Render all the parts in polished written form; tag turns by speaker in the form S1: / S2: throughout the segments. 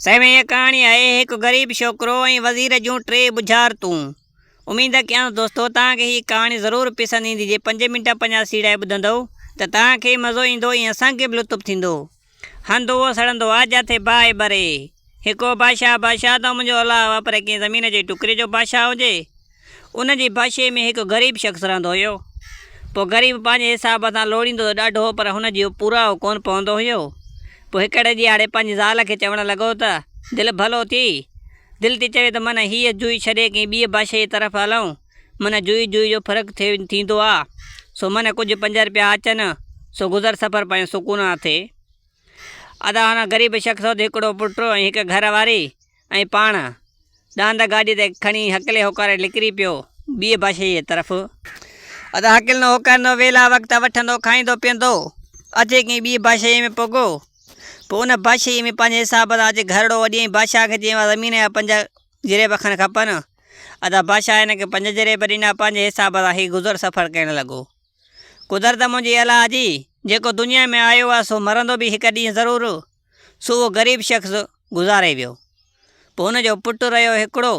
S1: سائين هيء ڪهاڻي آهي هڪ غريب ڇوڪرو ۽ وزير جون ٽي ٻجهارتون. اميد ڪيان ٿو دوستو توهان کي هي ڪهاڻي ضرور پسند ايندي جي پنج منٽ پنجاهه سيڙائي ٻڌندؤ ته توهان کي مزو ايندو ۽ اسان کي به لطف ٿيندو. هنڌ اهو سڙندو آ جاٿي باهه ٻري. هڪ هو بادشاهه، بادشاهه ته منهنجو الله هو پر ڪنهن زمين جي ٽڪري جو بادشاهه هجي. ان جي بادشاهي ۾ هڪ غريب شخص رهندو هيو. پوء غريب پنهنجي حساب سان لوڙيندو ته ڏاڍو هو پر هن جو پورائو ڪونه پوندو هيو. پوء هڪڙي ڏيهاڙي پنهنجي زال کي چوڻ لڳو ته، دل ڀلو ٿي. دل ٿي چوي ته من هيء جوئي ڇڏي ڪنهن ٻيء بادشاهيء طرف هلون. من جوئي جوئي جو فرق ٿيندو آ. سو من ڪجهه پنج رپيا اچن، سو گذر سفر پنهنجو سڪون سان ٿئي. ادا هن غريب شخص وٽ هڪڙو پٽ ۽ هڪ گهر واري ۽ پاڻ ڏاند گاڏيء تي کڻي هڪلي هوڪاري نڪري پيو ٻيء بادشاهيء جي طرف. ادا هڪلندو هوڪاريندو ويلا وقت وٺندو کائيندو پيئندو اچي ڪنهن ٻيء بادشاهيء ۾ پڳو. پوء ان بادشاهيء ۾ پنهنجي حساب سان اچي گهرڙو وڏيائين بادشاهه کي چيائين زمين جا پنج جريب کن کپن. ادا بادشاهه هن کي پنج جريب ڏنا پنهنجي حساب سان هي گذر سفر ڪرڻ لڳو. قدرت منهنجي الله جي، جيڪو دنيا ۾ آيو آ سو مرندو به هڪ ڏينهن ضرور. سو اهو غريب شخص گذاري ويو. پوء هن جو پٽ رهيو هڪڙو،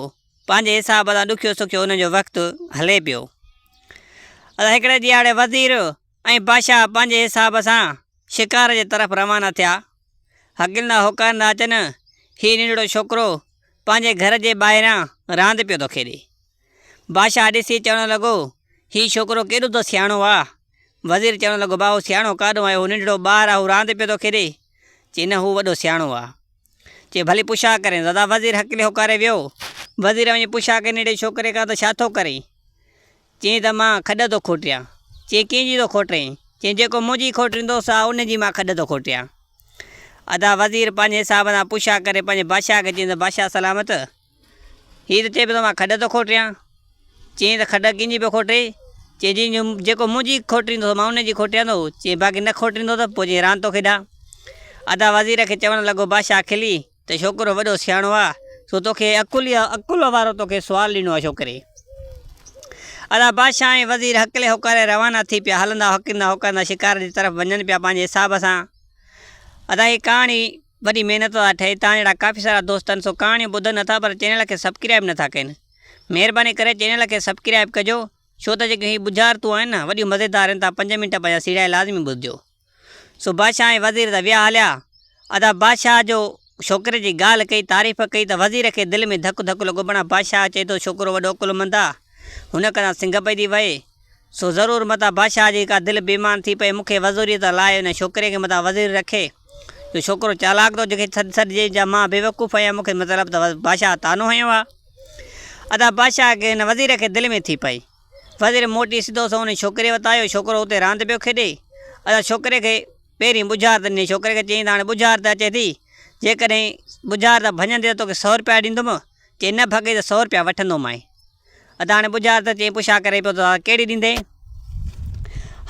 S1: پنهنجي حساب سان ڏکيو سکيو ان جو وقت هلي پيو. ادا هڪڙي ڏيهاڙي وزير ۽ بادشاهه پنهنجي حساب سان شڪار جي طرف روانا ٿيا. هڪلندا هوڪارندا اچن، هي ننڍڙو ڇوڪرو پنهنجي گهر جي ٻاهريان راند پيو ٿو کيڏي. بادشاهه ڏسي چوڻ لڳو، هي ڇوڪرو ڪيڏو ته سياڻو آ. وزير چوڻ لڳو، ڀاء هو سياڻو ڪاڏو آهي، هو ننڍڙو ٻار آ، هو راند پيو ٿو کيڏي. چي نه هو وڏو سياڻو آ. چي ڀلي پڇا ڪرين. دادا وزير هڪلي هوڪاري ويو. وزير وڃي پڇا ڪئي ننڍڙي ڇوڪري کان ته ڇا ٿو ڪرين؟ چيائين ته مان کڏ ٿو کوٽيان. چيائين ڪنهن جي ٿو کوٽين؟ چيائين جيڪو منهنجي کوٽيندو سا ان جي مان کڏ ٿو کوٽيان. ادا وزير پنهنجي حساب سان پڇا ڪري پنهنجي بادشاهه کي چيائين ته بادشاهه سلامت! هي ته چئي پيو ته مان کڏ ٿو کوٽيان. چيائين ته کڏ ڪنهن جي پيو کوٽين؟ چيائين جيڪو منهنجي کوٽيندو سو مان ان جي کوٽيان ٿو. چيائين باقي نه کوٽيندو ته پوء چيائين راند ٿو کيڏان. ادا وزير کي چوڻ لڳو بادشاهه کلي ته ڇوڪرو وڏو سياڻو آ سو توکي عقل ئي عقل وارو توکي سوال ڏنو آ ڇوڪري. ادا بادشاهه ۽ وزير هڪلي هوڪاري روانا ٿي پيا هلندا هڪلندا هوڪارندا شڪار جي طرف وڃن پيا پنهنجي حساب سان. ادا هي ڪهاڻي وڏي محنت سان ٺهي تان جهڙا ڪافي سارا دوست آهن سو ڪهاڻيون ٻڌن نٿا پر چينل کي سبڪرائب نٿا ڪن مهرباني ڪري چينل کي سبڪرائب ڪجو ڇو ته جيڪيون هي ٻجهارتون آهن نه وڏيون مزيدار آهن تان پنج منٽ پنهنجا سيڙائي لازمي ٻڌجو سو بادشاهه ۽ وزير ته ويا هليا ادا بادشاهه جو ڇوڪري جي ڳالهه ڪئي تعريف ڪئي ته وزير کي دل ۾ ڌڪ ڌڪ لڳو بڻا بادشاهه چئي ٿو ڇوڪرو وڏو عقلمند آ هن کان سنگهه پئجي وئي سو ضرور متان بادشاهه جي ڪا دل بي ايمان ٿي پئي، مون کي وزوريء تان لاهي ان ڇوڪري کي متان وزير رکي، جو ڇوڪرو چالاڪ ٿو جنهن کي سڏ سڏجي، جا مان بيوقوف آهيان، مون کي مطلب ته بادشاهه طعنو هنيو آهي. ادا بادشاهه کي ان وزير کي دل ۾ ٿي پئي. وزير موٽي سڌو سنئون ان ڇوڪري وٽ آيو، ڇوڪرو اتي راند پيو کيڏي. ادا ڇوڪري کي پهرين ٻجهار ته ڏني، ڇوڪري کي چيائين ته هاڻي ٻجهار ته اچي ٿي، جيڪڏهن ٻجهار ته ڀڃندي ته توکي سئو رپيا ڏيندم، جي نه ڀڳي ته سئو رپيا وٺندومانء. ادا هاڻي ٻجهار ته چئين پڇا ڪري پيو ته دادا ڪهڙي ڏيندين؟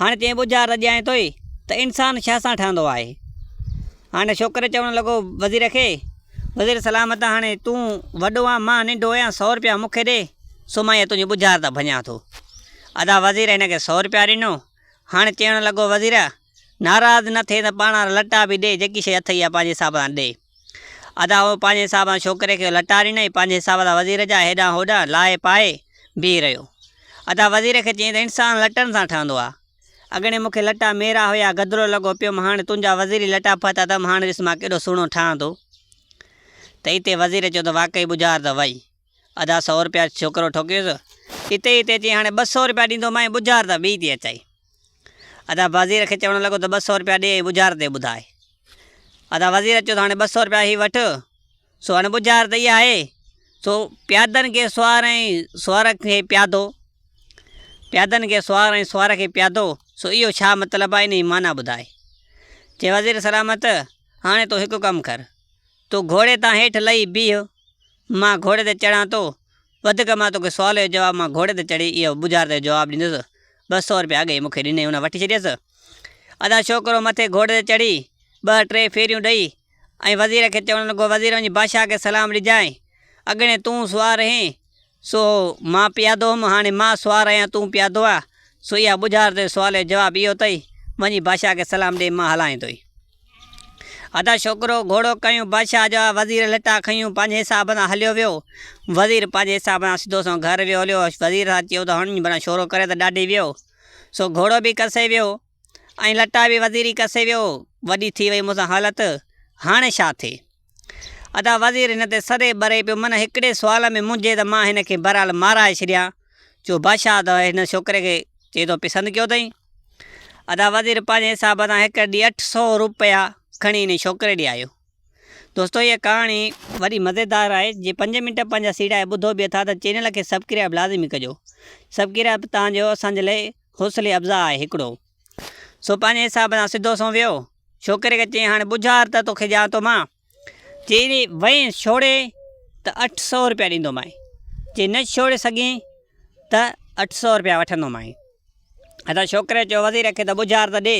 S1: هاڻي چئين ٻجهار ته ڏيانء ٿوئي ته انسان ڇا سان ٺهندو آهي؟ هاڻي ڇوڪري چوڻ لڳو وزير کي، وزير سلامت هاڻي تون وڏو آن مان ننڍو آهيان سئو رپيا مون کي ڏي سو مان اها تنهنجي ٻجهار ته ڀڃان ٿو. ادا وزير هن کي سئو رپيا ڏنو. هاڻي چوڻ لڳو وزير ناراض نه ٿي ته پاڻ وارا لٽا به ڏي جيڪي شيء اٿئي اها پنهنجي حساب سان ڏي. ادا هو پنهنجي حساب سان ڇوڪري کي لٽا ڏنائين، پنهنجي حساب سان وزير جا هيڏانهن هوڏانهن لاهي پائي بيهي رهيو. ادا وزير کي چيائين ته انسان لٽن سان ٺهندو آ. اڳڻي مون کي لٽا ميرا هيا، گدلو لڳو پيم، هاڻي تنهنجا وزيري لٽا پهتا اٿم، هاڻي ڏس مان ڪيڏو سهڻو ٺهان ٿو. ته اتي وزير چيو ته واقعي ٻجهار ته وئي. ادا سئو رپيا ڇوڪرو ٺوڪيس. اتي ئي اتي چيائين هاڻي 200 رپيا ڏيندومانء، ٻجهار ته ٻي ٿي اچئي. ادا وزير کي چوڻ لڳو ته 200 رپيا ڏي ۽ ٻجهار تي ٻڌاء. ادا وزير چيو ته هاڻي 200 رپيا هي وٺ، سو هاڻي ٻجهار ته اها آهي، سو پيادن کي سوار ۽ سوار کي پيادو، پيادن کي سوار ۽ سوار کي پيادو، سو اهو ڇا مطلب آهي، ان جي معنيٰ ٻڌاء. چي وزير سلامت، هاڻي تون هڪ ڪم ڪر، تون گهوڙي تان هيٺ لهي بيهه، مان گهوڙي تي چڙهان ٿو، وڌيڪ مان توکي سوال جو جواب مان گهوڙي تي چڙهي اهو ٻجهار تي جواب ڏيندس، 200 رپيا اڳ ئي مون کي ڏنئي، ان وٺي ڇڏيس. ادا ڇوڪرو مٿي گهوڙي تي چڙهي ٻه ٽي ڦيريون ڏئي ۽ وزير کي چوڻ لڳو، وزير وڃي بادشاهه کي سلام ڏجانء، اڳڻي تون سوار هئين، سو مان پيادو هئم، هاڻي مان سوار آهيان تون پيادو آ، سو اها ٻجهار تي سوال جو جواب اهو اٿئي، وڃي بادشاهه کي سلام ڏي، مان هلانء ٿوئي. ادا ڇوڪرو گهوڙو کنيو بادشاهه جا وزير لٽا کنيون پنهنجي حساب سان هليو ويو. وزير پنهنجي حساب سان سڌو سنئون گهر ويو هليو. وزير سان چيو ته هڻ بنا شورو ڪري ته ڏاڍي ويو. سو گهوڙو به کسي ويو ۽ لٽا به وزير ئي کسي ويو. وڏي ٿي وئي مون سان حالت. هاڻي ڇا ٿئي؟ ادا وزير هن تي سري ٻري پيو. من هڪڙي سوال ۾ منجهي ته مان هن کي بهرحال مارائي ڇڏيان. جو بادشاهه ته هن ڇوڪري کي چئي ٿو پسند ڪيو اٿئي. ادا وزير پنهنجي حساب سان هڪ ڏينهن 800 روپيا کڻي انهي ڇوڪري ڏي آيو. دوستو هيء ڪهاڻي وڏي مزيدار آهي جي پنج منٽ پنهنجا سيڙائي ٻڌو به اٿا ته چينل کي سبڪرائب لازمي ڪجو. سبڪرائب توهان جو اسان جي لئي حوصلي افزا آهي هڪڙو. سو پنهنجي حساب سان سڌو سنئون ويو. ڇوڪري کي چيائين هاڻي ٻجهار ته توکي ڏيان ٿو مان. جي وئين ڇوڙي ته 800 روپيا ڏيندومانء. جي نه ڇوڙي سگهين ته 800 روپيا وٺندومانء. ادا ڇوڪري چيو وزير کي ته ٻجهار ته ڏي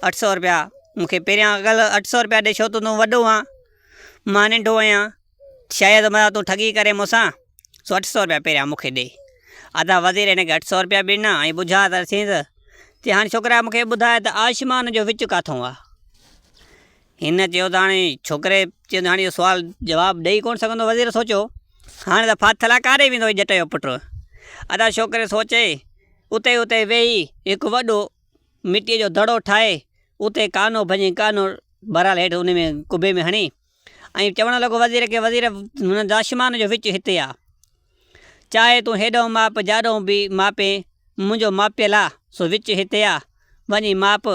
S1: 800 روپيا مون کي پهريان اڳل 800 روپيا ڏي ڇو ته تون وڏو آن مان ننڍو آهيان شايد متان تون ٺڳي ڪرين مون سان سو 800 روپيا پهريان مون کي ڏي. ادا وزير هن کي 800 روپيا به ڏنا ۽ ٻجهار ته رسينس چي هاڻي ڇوڪرا مون کي ٻڌاء ته آشمان جو وچ ڪاٿئون آ؟ هن چيو ته هاڻي ڇوڪري چيو ته هاڻي اهو سوال جواب ڏئي ڪونه سگهندو وزير سوچيو هاڻي ته ڦاٿل آ ڪاڏي ويندو هي ڄٽ جو پٽ ادا ڇوڪري سوچي اتي اتي ويهي هڪ وڏو مٽيء جو دڙو ٺاهي اتي ڪانو ڀڃي ڪانو بهرحال هيٺ ان ۾ قبي ۾ هڻي ۽ چوڻ لڳو وزير کي وزير هن داشمان جو وچ هتي آ چاهي تون هيڏانهن ماپ جاڏانهن به ماپين منهنجو ماپيل آ سو وچ هتي آ وڃي ماپ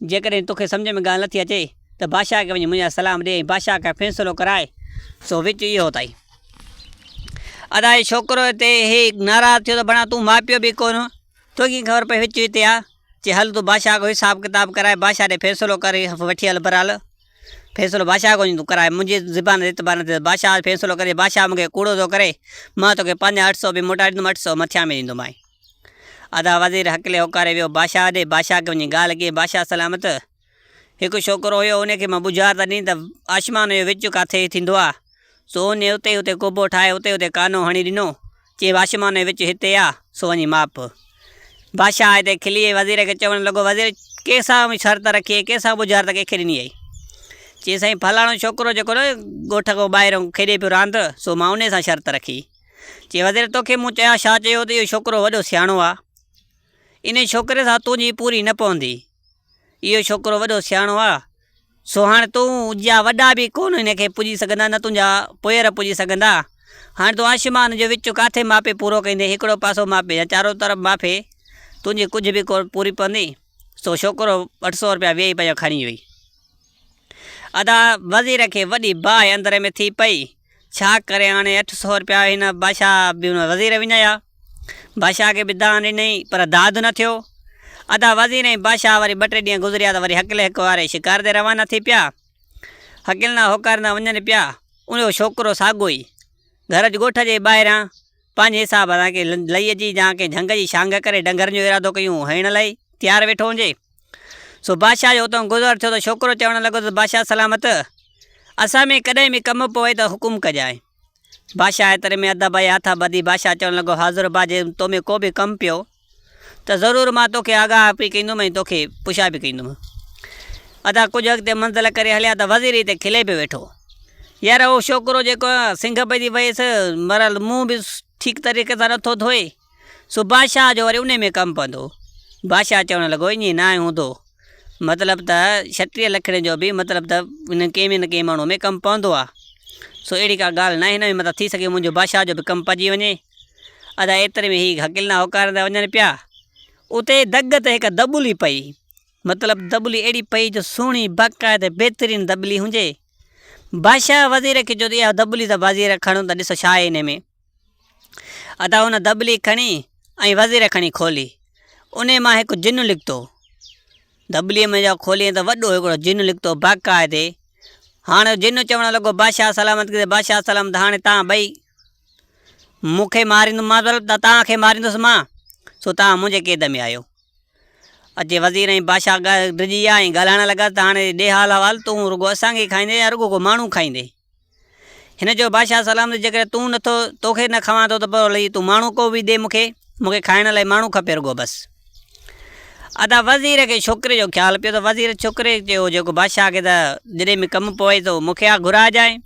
S1: جيڪڏهن توکي سمجهه ۾ ڳالهه نٿي اچي ته بادشاهه کي وڃي منهنجا سلام ڏي ۽ بادشاهه کان فيصلو ڪراء سو وچ اهو اٿئي. ادا هي ڇوڪرو هتي هي ناراض ٿيو ته بڻا تون ماء پيء به ڪونه توکي ڪيئن خبر پئي وچ هتي آ. چي هل تون بادشاهه کان حساب ڪتاب ڪراء بادشاهه ڏي فيصلو ڪر وٺي هل بهرحال فيصلو بادشاهه کان وڃي تون ڪراء منهنجي زبان تي اعتبار نه ٿئي ته بادشاهه فيصلو ڪري بادشاهه مون کي ڪوڙو ٿو ڪري مان توکي پنهنجا 800 به موٽائي ڏيندم 800 مٿيان به ڏيندومانء. ادا وزير هڪلي هوڪاري ويو بادشاهه ڏي، بادشاهه کي وڃي ڳالهه ڪيائين، بادشاهه سلامت! هڪ ڇوڪرو هيو، ان کي مان ٻجهار ته ڏني ته آشمان جو وچ ڪاٿي ٿيندو آ؟ سو انهي اتي ئي اتي قبو ٺاهي اتي اتي ڪانو هڻي ڏنو، چيائين آشمان جو وچ هتي آ، سو وڃي ماپ. بادشاهه هتي کلي ۽ وزير کي چوڻ لڳو، وزير! ڪنهن سان شرط رکي ۽ ڪنهن سان ٻجهار ته ڪنهن کي ڏني آهي؟ چيائين سائين فلاڻو ڇوڪرو جيڪو نه ڳوٺ کان ٻاهران کيڏي پيو راند، سو مان انهي سان شرط رکي. چي وزير توکي مون چيا ڇا چيو ته اهو ڇوڪرو وڏو سياڻو آ انهي ڇوڪري سان تنهنجي پوري نه پوندي اهو ڇوڪرو وڏو سياڻو آ سو هاڻ تون جا وڏا به ڪونه هن کي پڄي سگهندا نه تنهنجا پوئر پڄي سگهندا هاڻ تون آشمان جو وچ ڪاٿي ماپي پورو ڪيندين هڪڙو پاسو ماپي يا چارو طرف ماپي تنهنجي ڪجهه به ڪونه پوري پوندي سو ڇوڪرو 800 روپيا ويهي پنهنجو کڻي وئي ادا وزير کي وڏي باهه اندر ۾ ٿي پئي ڇا ڪري هاڻي 800 رپيا هن بادشاهه به هن وزير وڃايا. بادشاهه کي به دانهن ڏنائين پر داد نه ٿيو. ادا وزير ۽ بادشاهه وري ٻه ٽي ڏينهن گذريا ته وري هڪلي هڪ واري شڪار تي روانا ٿي پيا. هڪلندا هوڪاريندا وڃن پيا. اهو ڇوڪرو ساڳيو ئي گهر جي ڳوٺ جي ٻاهران پنهنجي حساب سان ڪنهن لئي جي يا ڪنهن جهنگ جي شانگ ڪري ڊنگرن جو ارادو ڪيون هڻڻ لاء تيار ويٺو هجي. سو بادشاهه جو اتان گذر ٿيو ته ڇوڪرو چوڻ لڳو ته بادشاهه سلامت! اسان ۾ ڪڏهن به ڪم پوي ته حڪم ڪجانء. بادشاهه ايتري ۾ ادب ۽ هٿ ٻڌي بادشاهه چوڻ لڳو حاضر با جي تو ۾ ڪو به ڪم پيو ته ضرور مان توکي آگاهه به ڪندم ۽ توکي پڇا به ڪندم. ادا ڪجهه اڳتي منزل ڪري هليا ته وزير هتي کلي پيو ويٺو. يار اهو ڇوڪرو جيڪو سنگهه پئجي ويس مرل منهن به ٺيڪ طريقي سان نٿو ڌوئي. سو بادشاهه جو وري انهي ۾ ڪم پوندو. بادشاهه چوڻ لڳو، ائين ناهي هوندو. مطلب ته 36 لکڙين جو به مطلب ته انهن ڪنهن به نه ڪنهن ماڻهوء ۾ ڪم پوندو آ. سو اهڙي ڪا ڳالهه ناهي نه متان ٿي سگهي منهنجو بادشاهه جو به ڪم پئجي وڃي. ادا ايتري ۾ هي هڪلندا هوڪاريندا وڃن پيا. اتي دڳ تي هڪ دٻلي پئي. مطلب دٻلي اهڙي پئي جو سهڻي باقاعده بهترين دٻلي هجي. بادشاهه وزير کي چيو ته اها دٻلي ته وزير کڻ ته ڏس ڇا آهي انهي ۾. ادا هن دٻلي کڻي ۽ وزير کڻي کولي. انهي مان هڪ جن نڪتو. دٻليء ۾ جا کوليائين ته وڏو هڪڙو جن نڪتو باقاعدي. هاڻ جن چوڻ لڳو بادشاهه سلامت کي ته بادشاهه سلامت هاڻي تان ٻئي مون کي ماريندو مطلب ته تان کي ماريندس مان سو تان منهنجي قيد ۾ آهيو. اچي وزير ۽ بادشاهه ڊڄي ويا ۽ ڳالهائڻ لڳا ته هاڻي ڏي حال احوال تون رڳو اسان کي کائيندين يا رڳو ڪو ماڻهو کائيندين. هن چيو، بادشاهه سلامت جيڪڏهن تون نه ٿو، توکي نه کاوان ٿو ته پوء لئي تون ماڻهو ڪو به ڏي مون کي، مون کي کائڻ لاء ماڻهو کپي رڳو بس. ادا وزير کي ڇوڪري جو خيال پيو ته وزير ڇوڪري کي چيو جيڪو بادشاهه کي ته جڏهن به ڪم پوي ٿو مون کي آ گهرائجانء.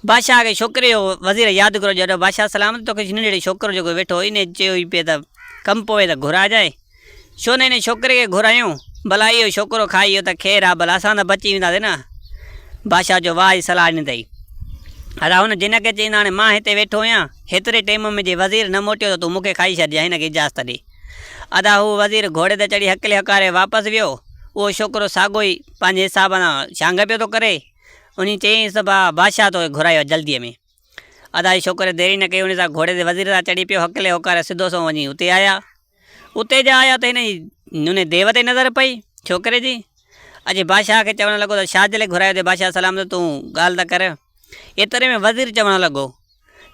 S1: بادشاهه کي ڇوڪري جو وزير ياد ڪرو ڏاڏو بادشاهه سلامت توکي ننڍڙي ڇوڪرو جيڪو ويٺو هو انهي چيو ئي پئي ته ڪم پوي ته گهرائجانء. ڇو نه انهي ڇوڪري کي گهرايون ڀلا اهو ڇوڪرو کائي ويو ته خير آ ڀلا اسان ته بچي وينداسين نه. بادشاهه چيو واهه جي صلاح ڏني اٿئي. ادا هن جن کي چيائين ته هاڻي مان هتي ويٺو آهيان هيتري ٽيم ۾ جي وزير نه موٽيو ته تون مون کي کائي ڇڏجانء هن کي اجازت ڏي. ادا هو وزير گهوڙي تي چڙهي هڪلي هڪاري واپس ويو. اهو ڇوڪرو ساڳيو ئي پنهنجي حساب سان شانگ پيو ٿو ڪري. انهي چيائينس ته ڀاء بادشاهه توکي گهرايو آهي جلديء ۾. ادا هي ڇوڪري دير ئي نه ڪئي انهي سان گهوڙي تي وزير سان چڙهي پيو هڪلي هوڪاري سڌو سنئون وڃي اتي آيا. اتي جا آيا ته هن جي انهي ديو تي نظر پئي ڇوڪري جي. اچي بادشاهه کي چوڻ لڳو ته ڇا جي لاء گهرايو اٿئي بادشاهه سلامت تون ڳالهه ته ڪر. ايتري ۾ وزير چوڻ لڳو.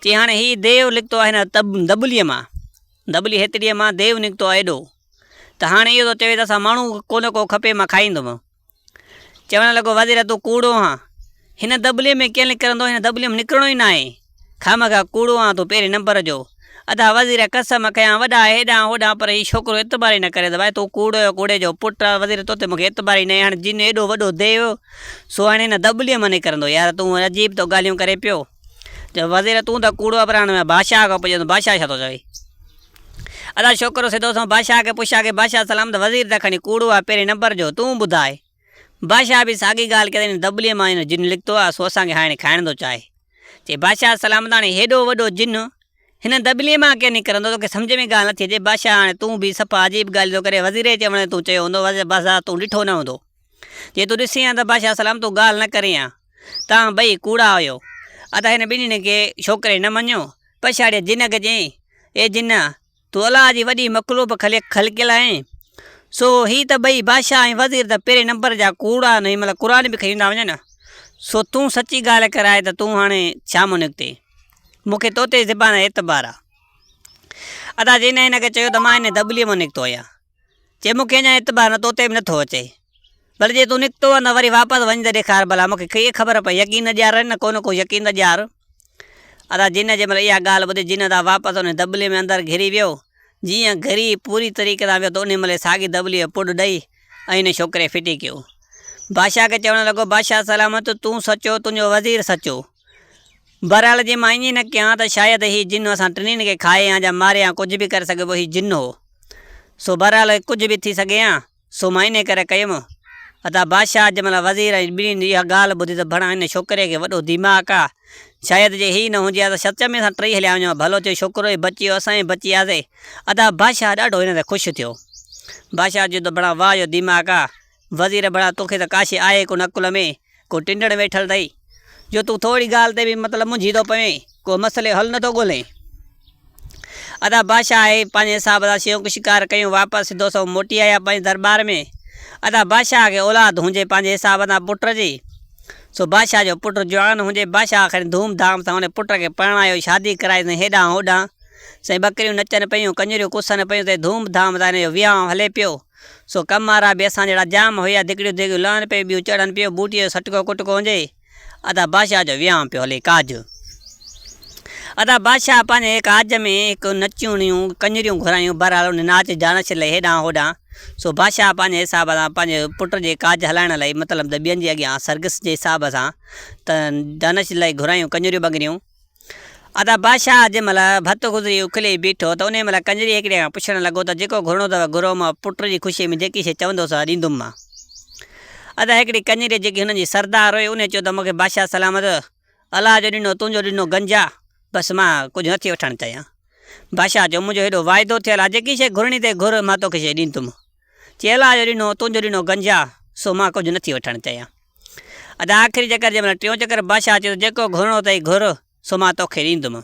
S1: چي هاڻي هي ديو نڪتو آهي هن دٻليء مان. دٻلي هيتڙيء مان ديو نڪتو آهي ايڏو ته هاڻي اهو ٿو چوي ته اسان ماڻهو ڪو نه ڪو کپي مان کائيندم. چوڻ لڳو وزير تون ڪوڙو آن. هن دٻليء ۾ ڪيئن نڪرندو هن دٻليء ۾ نڪرڻو ئي ناهي. خامخواه ڪوڙو آن تون پهرين نمبر جو. ادا وزير قسم کنيا وڏا هيڏانهن هوڏانهن پر هي ڇوڪرو اعتبار ئي نه ڪري ته ڀائي تون ڪوڙو آهين ڪوڙي جو پٽ آ وزير توتي مونکي اعتبار ئي ناهي هاڻي جن ايڏو وڏو ديو سو هاڻي هن دٻليء مان نڪرندو يار تون عجيب ٿو ڳالهيون ڪرين پيو. چيو وزير تون ته ڪوڙو آهين پر هاڻي مان بادشاهه کان پڇندس بادشاهه ڇا ٿو چوي. ادا ڇوڪرو سڌو سنئون بادشاهه کي پڇا ڪئي بادشاهه سلامت وزير ته کڻي ڪوڙو آهي پهرين نمبر جو تون ٻڌاء. بادشاهه به ساڳي ڳالهه ڪئي ته هن دٻليء مان هن جن لڪتو آهي سو اسان کي هاڻي کائڻ ٿو چاهي. چي بادشاهه سلامت هاڻي هيڏو وڏو جن هن دٻليء مان ڪيئن نڪرندو توکي سمجهه ۾ ڳالهه نٿي اچي بادشاهه هاڻي تون به صفا عجيب ڳالهيون ٿو ڪرين وزير جي چوڻ تي تون چيو هوندو بادشاهه تون ڏٺو نه هوندو. جي تون ڏسين ها ته بادشاهه سلامت تون ڳالهه نه ڪرين ها. توهان ٻئي ڪوڙا آهيو. ادا هن ٻنهين کي ڇوڪري نه مڃيو. پڇاڙيء جن کي چيائين، اي جن! تون الله جي وڏي مخلوق خلقيل آهين. سو هي ته ٻئي بادشاهه ۽ وزير ته پهرين نمبر جا ڪوڙا آهن، هي مطلب قرآن به کڻي ٿا وڃن. سو تون سچي ڳالهه ڪرائي ته تون هاڻي ڇا مون نڪتين. مون کي توتي زبان اعتبار آ. ادا جن هن کي چيو ته مان هن دٻليء مان نڪتو آهيان. چي مون کي اڃا اعتبار نه توتي به نٿو اچي. ڀلي جي تون نڪتو آن ته وري واپس وڃ ته ڏيکار ڀلا مون کي ڪيئن خبر پئي يقين نه ڏيار نه ڪو نه ڪو يقين ته ڏيار. ادا جن جنهن مهل اها ڳالهه ٻڌي جن ادا واپس انهي دٻلي ۾ اندر گهري ويو. جيئن گهري پوري طريقي سان ويو ته انهي مهل ساڳي دٻلي جو پڊ ڏئي ۽ انهي ڇوڪري ڦٽي ڪيو. بادشاهه کي چوڻ لڳو بادشاهه سلامت تون سچو تنهنجو وزير سچو. بهرحال جي مان ائين نه ڪيان ته شايد هي جن اسان ٽنهين کي کائي هان جا ماري هان ڪجهه به ڪري سگهي پيو هي جن هو. سو بهرحال ڪجهه به ٿي سگهي ها، سو مان انهيء ڪري ڪيم. ادا بادشاهه جنهن مهل وزير ۽ ٻنهين اها ڳالهه ٻڌي ته ڀڻا هن ڇوڪري کي وڏو دماغ آ، شايد جي هي نه هجي ها ته سچ ۾ اسان ٽئي هليا وڃون ها، ڀلو ٿيو ڇوڪرو ئي بچي ويو، اسان ئي بچي وياسي. ادا بادشاهه ڏاڍو هن تي خوش ٿيو. بادشاهه چيو ته ڀڻا واهه جو دماغ آ، وزير ڀڻا توکي ته ڪا شيء آهي ڪونه عقل ۾، ڪو ٽنڊڻ ويٺل اٿئي، جو تون ٿوري ڳالهه تي به مطلب منجهي ٿو پوين، ڪو مسئلي جو حل نٿو ڳولين. ادا بادشاهه آهي، پنهنجي حساب سان شوق شڪار ڪيون، واپس سڌو سنئون موٽي آيا پنهنجي درٻار ۾. ادا بادشاهه کي اولاد هجي پنهنجي حساب سان پٽ جي، سو بادشاهه جو پٽ جوان هجي، بادشاهه کڻي ڌوم ڌام سان ان پٽ کي پرڻايو، شادي ڪرائي سائين هيڏانهن هوڏانهن، سائين ٻڪريون نچن پيون، ڪڃريون ڪسن پيون، سائين ڌوم ڌام سان هن جو وهانء هلي پيو. سو ڪم وارا به اسان جهڙا جام هيا، ڌڪڙيون ڌيڳيون لهن پيون، ٻيون چڙهن پيون، ٻوٽيء جو سٽڪو ڪٽڪو هجي. ادا بادشاهه جو وهانء پيو هلي ڪاج. ادا بادشاهه پنهنجي ڪاج ۾ هڪ نچوڻيون ڪڃريون گهرايون، بهرحال ان ناچ جانچ لئي هيڏانهن هوڏانهن. سو بادشاهه پنهنجي حساب سان پنهنجي پٽ جي ڪاج هلائڻ لئي مطلب ته ٻين جي اڳيان سرگس جي حساب سان ته دانش لئي گهرايون ڪڃريون ٻنگريون. ادا بادشاهه جنهن مهل ڀت گذري اکلي بيٺو ته انهيء مهل ڪنجري هڪڙي کان پڇڻ لڳو ته جيڪو گهرڻو اٿو گهرو، مان پٽ جي خوشيء ۾ جيڪي شيء چوندو سا ڏيندم مان. ادا هڪڙي ڪنجري جيڪي هنن جي سردار هئي، انهيء چيو ته مون کي بادشاهه سلامت، الله جو ڏنو تنهنجو ڏنو گنجا، بس مان ڪجهه نٿي وٺڻ چاهيان. بادشاهه چيو منهنجو هيڏو واعدو ٿيل آهي، جيڪي شيء گهرڻي اٿئي گهر، مان توکي شيء ڏيندم. چي الله جو ڏنو تنهنجو ڏنو گنجا، سو مان ڪجهه نٿي وٺڻ چاهيان. ادا آخري چڪر جنهن مهل ٽيون چڪر بادشاهه چيو ته جيڪو گهرڻو اٿئي گهر، سو مان توکي ڏيندم.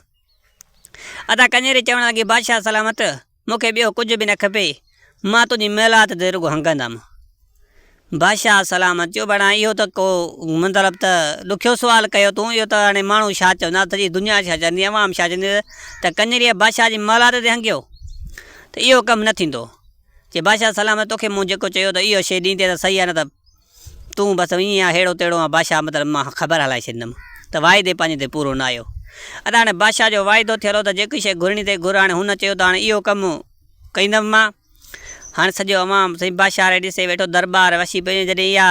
S1: ادا ڪڃري چوڻ لڳي بادشاهه سلامت، مون کي ٻيو ڪجهه به نه کپي، مان تنهنجي محلات تي رڳو هنگندم. بادشاهه سلامت چيو ڀڻا اهو ته ڪو مطلب ته ڏکيو سوال ڪيو تون، اهو ته هاڻي ماڻهو ڇا چوندا، سڄي دنيا ڇا چوندي، عوام ڇا چوندي ته ڪڃريء بادشاهه جي محلات تي هنگيو ته اهو ڪم نه ٿيندو. چي بادشاهه سلامت توکي مون جيڪو چيو ته اهو شيء ڏيندين ته صحيح آهي نه ته تون بس ائين آن ههڙو تهڙو آن بادشاهه مطلب مان خبر هلائي ڇڏيندم ته واعدي پنهنجي تي پورو نه آيو. ادا هاڻي بادشاهه جو واعدو ٿيل هو ته جيڪي شيء گهرڻي اٿئي گهر هاڻي هن چيو ته هاڻي اهو ڪم ڪندم مان. هاڻي سڄو عوام سائين بادشاهه ري ڏسي ويٺو درٻار وسي پئي جڏهن اها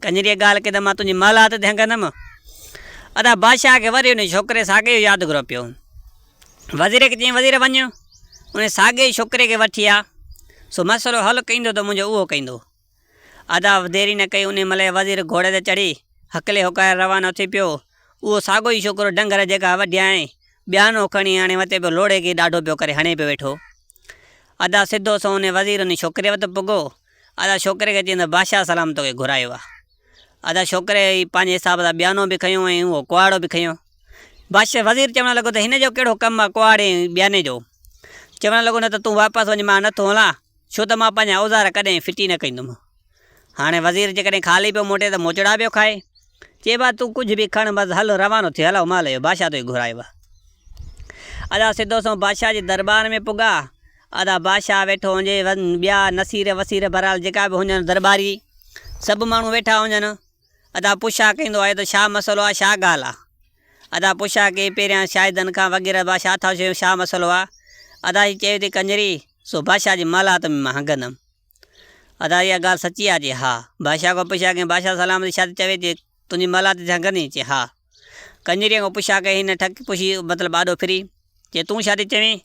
S1: ڪڃريء ڳالهه ڪئي ته مان تنهنجي محلات تي هنگندم. ادا بادشاهه کي وري ان ڇوڪري ساڳيو يادگرو پيو. وزير کي چيائين وزير وڃ ان ساڳئي ڇوڪري کي وٺي آ سو مسئلو حل ڪيندو ته منهنجو اهو ڪيندو. ادا ديري نه ڪئي انهي مهل وزير گهوڙي تي چڙهي هڪلي هوڪاري روانو ٿي پيو. اهو ساڳيو ئي ڇوڪرو ڊنگهر جيڪا وڍيائين ٻيانو کڻي هاڻي وتي پيو لوڙهي کي ڏاڍو پيو ڪري هڻي پيو ويٺو. ادا سڌو سنئون انهي وزير انهي ڇوڪري وٽ پڳو. ادا ڇوڪري کي چيائين ته بادشاهه سلام توکي گهرايو آ. ادا ڇوڪري پنهنجي حساب سان ٻيانو به کنيو ۽ اهو ڪهاڙو به کنيو. بادشاهه وزير چوڻ لڳو ته هن جو ڪهڙو ڪم آ ڪهاڙي ۽ ٻياني جو؟ چوڻ لڳو نه ته تون واپس وڃ مان نٿو هلان ڇو ته مان پنهنجا اوزار ڪڏهن ڦٽي نه ڪندم. هاڻي وزير جيڪڏهن خالي پيو موٽي ته موچڙا پيو کائي. چي با تون ڪجهه به کڻ بس هل روانو ٿي هلو مال اهو بادشاهه توکي گهرايو آ. ادا سڌو سنئون بادشاهه جي درٻار ۾ پڳا. ادا بادشاهه ويٺو هجي ٻيا نصير وصير بهرحال جيڪا به هجن درٻاري سڀ ماڻهو ويٺا هجن. ادا پڇا ڪيندو آهي ته ڇا مسئلو آ ڇا ڳالهه آ. ادا پڇا ڪئي پهريان شاهدن کان وغيره با ڇا ٿا چيو ڇا مسئلو آ. ادا هي چيو ٿي ڪنجري سو بادشاهه جي محلات ۾ مان هنگندم. ادا اها ڳالهه سچي آ چي ها. بادشاهه کان پڇا ڪيائين بادشاهه سلامتي ڇا ٿي چوي چي تنهنجي محلات تي هنگندين چي ها. ڪنجريء کان پڇا ڪئي هن ٺڪ پڇي مطلب آڏو ڦري چي تون ڇا ٿي چوين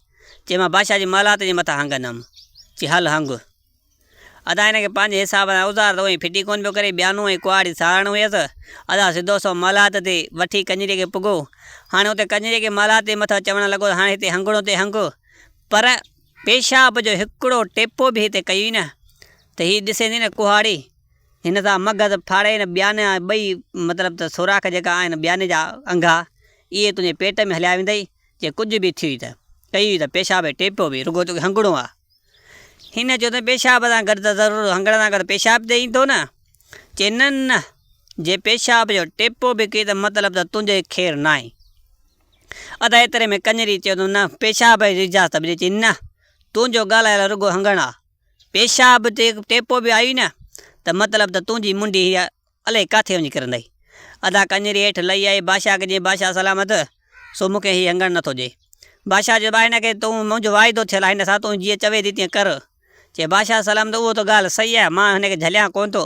S1: چي مان بادشاهه جي محلات جي مٿان هنگندم چي هل هنگ. ادا هن کي پنهنجي حساب سان اوزار ته اونئين ڦٽي ڪونه پيو ڪري، ٻيانو ۽ ڪهاڙي ساڙڻ هيس. ادا سڌو سنئون محلات تي وٺي ڪڃريء کي پڳو. هاڻي اتي ڪڃريء کي محلات جي مٿان چوڻ لڳو ته هاڻي هتي هنگڻو تي هنگ، پر پيشاب جو هڪڙو ٽيپو به هتي ڪيوئي نه ته هي ڏسين ٿي نه ڪهاڙي، هن سان مغز ڦاڙي نه ٻياني ٻئي مطلب ته سوراخ جيڪا آهن ٻياني جا انگها، اهي تنهنجي پيٽ ۾ هليا ويندئي، جي ڪجهه به ٿيوئي ته ڪيوئي ته پيشاب جو ٽيپو به رڳو توکي هنگڻو آ. هن چيو ته پيشاب سان گڏ ته ضرور هنگڻ سان گڏ پيشاب به ايندو نه؟ چي نه نه جي پيشاب جو ٽيپو به ڪيئي ته مطلب ته تنهنجو خير ناهي. ادا ايتري ۾ ڪڃري چيو ته نه پيشاب جي اجازت به ڏي. چي نه تنهنجو ڳالهايل رڳو هنگڻ آ. پيشاب تي ٽيپو به آيوئي نه ته مطلب ته تنهنجي منڍي هيء الائي ڪاٿي وڃي ڪرندئي. ادا ڪڃري هيٺ لهي آئي بادشاهه کي چيائين بادشاهه سلامت سو مون کي هي هنگڻ نٿو ڏئي. بادشاهه چيو ڀاء هن کي تون منهنجو واعدو ٿيل آهي هن سان تون جيئن چوي ٿي تيئن ڪر. چي بادشاهه سلامت اهو ته ڳالهه صحيح آهي مان هن کي جهليان ڪونه ٿو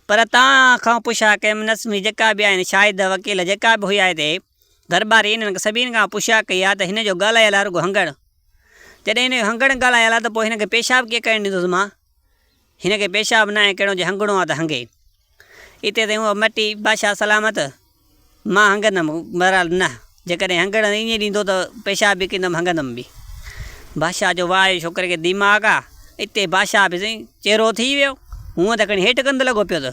S1: پر تان کان پڇا ڪيم نسمي جيڪا به آهن شاهد وڪيل جيڪا به هيا هتي درٻاري انهن سڀني کان پڇا ڪئي آهي ته هن جو ڳالهايل آهي رڳو هنگڻ جڏهن هن جو هنگڻ ڳالهايل آهي ته پوء هن کي پيشاب ڪيئن ڪرڻ ڏيندس مان هن کي پيشاب ناهي ڪرڻو جي هنگڻو آ ته هنگي. اتي تائين اها مٽي، بادشاهه سلامت، مان هنگندم، بهرحال نه، جيڪڏهن هنگڻ ائين ڏيندو ته پيشاب به ڪندم هنگندم به. بادشاهه چيو واهه ڇوڪري کي دماغ آ. اتي بادشاهه به سائين چيرو ٿي ويو. هونء ته کڻي هيٺ ڪنڌ لڳو پيو ته.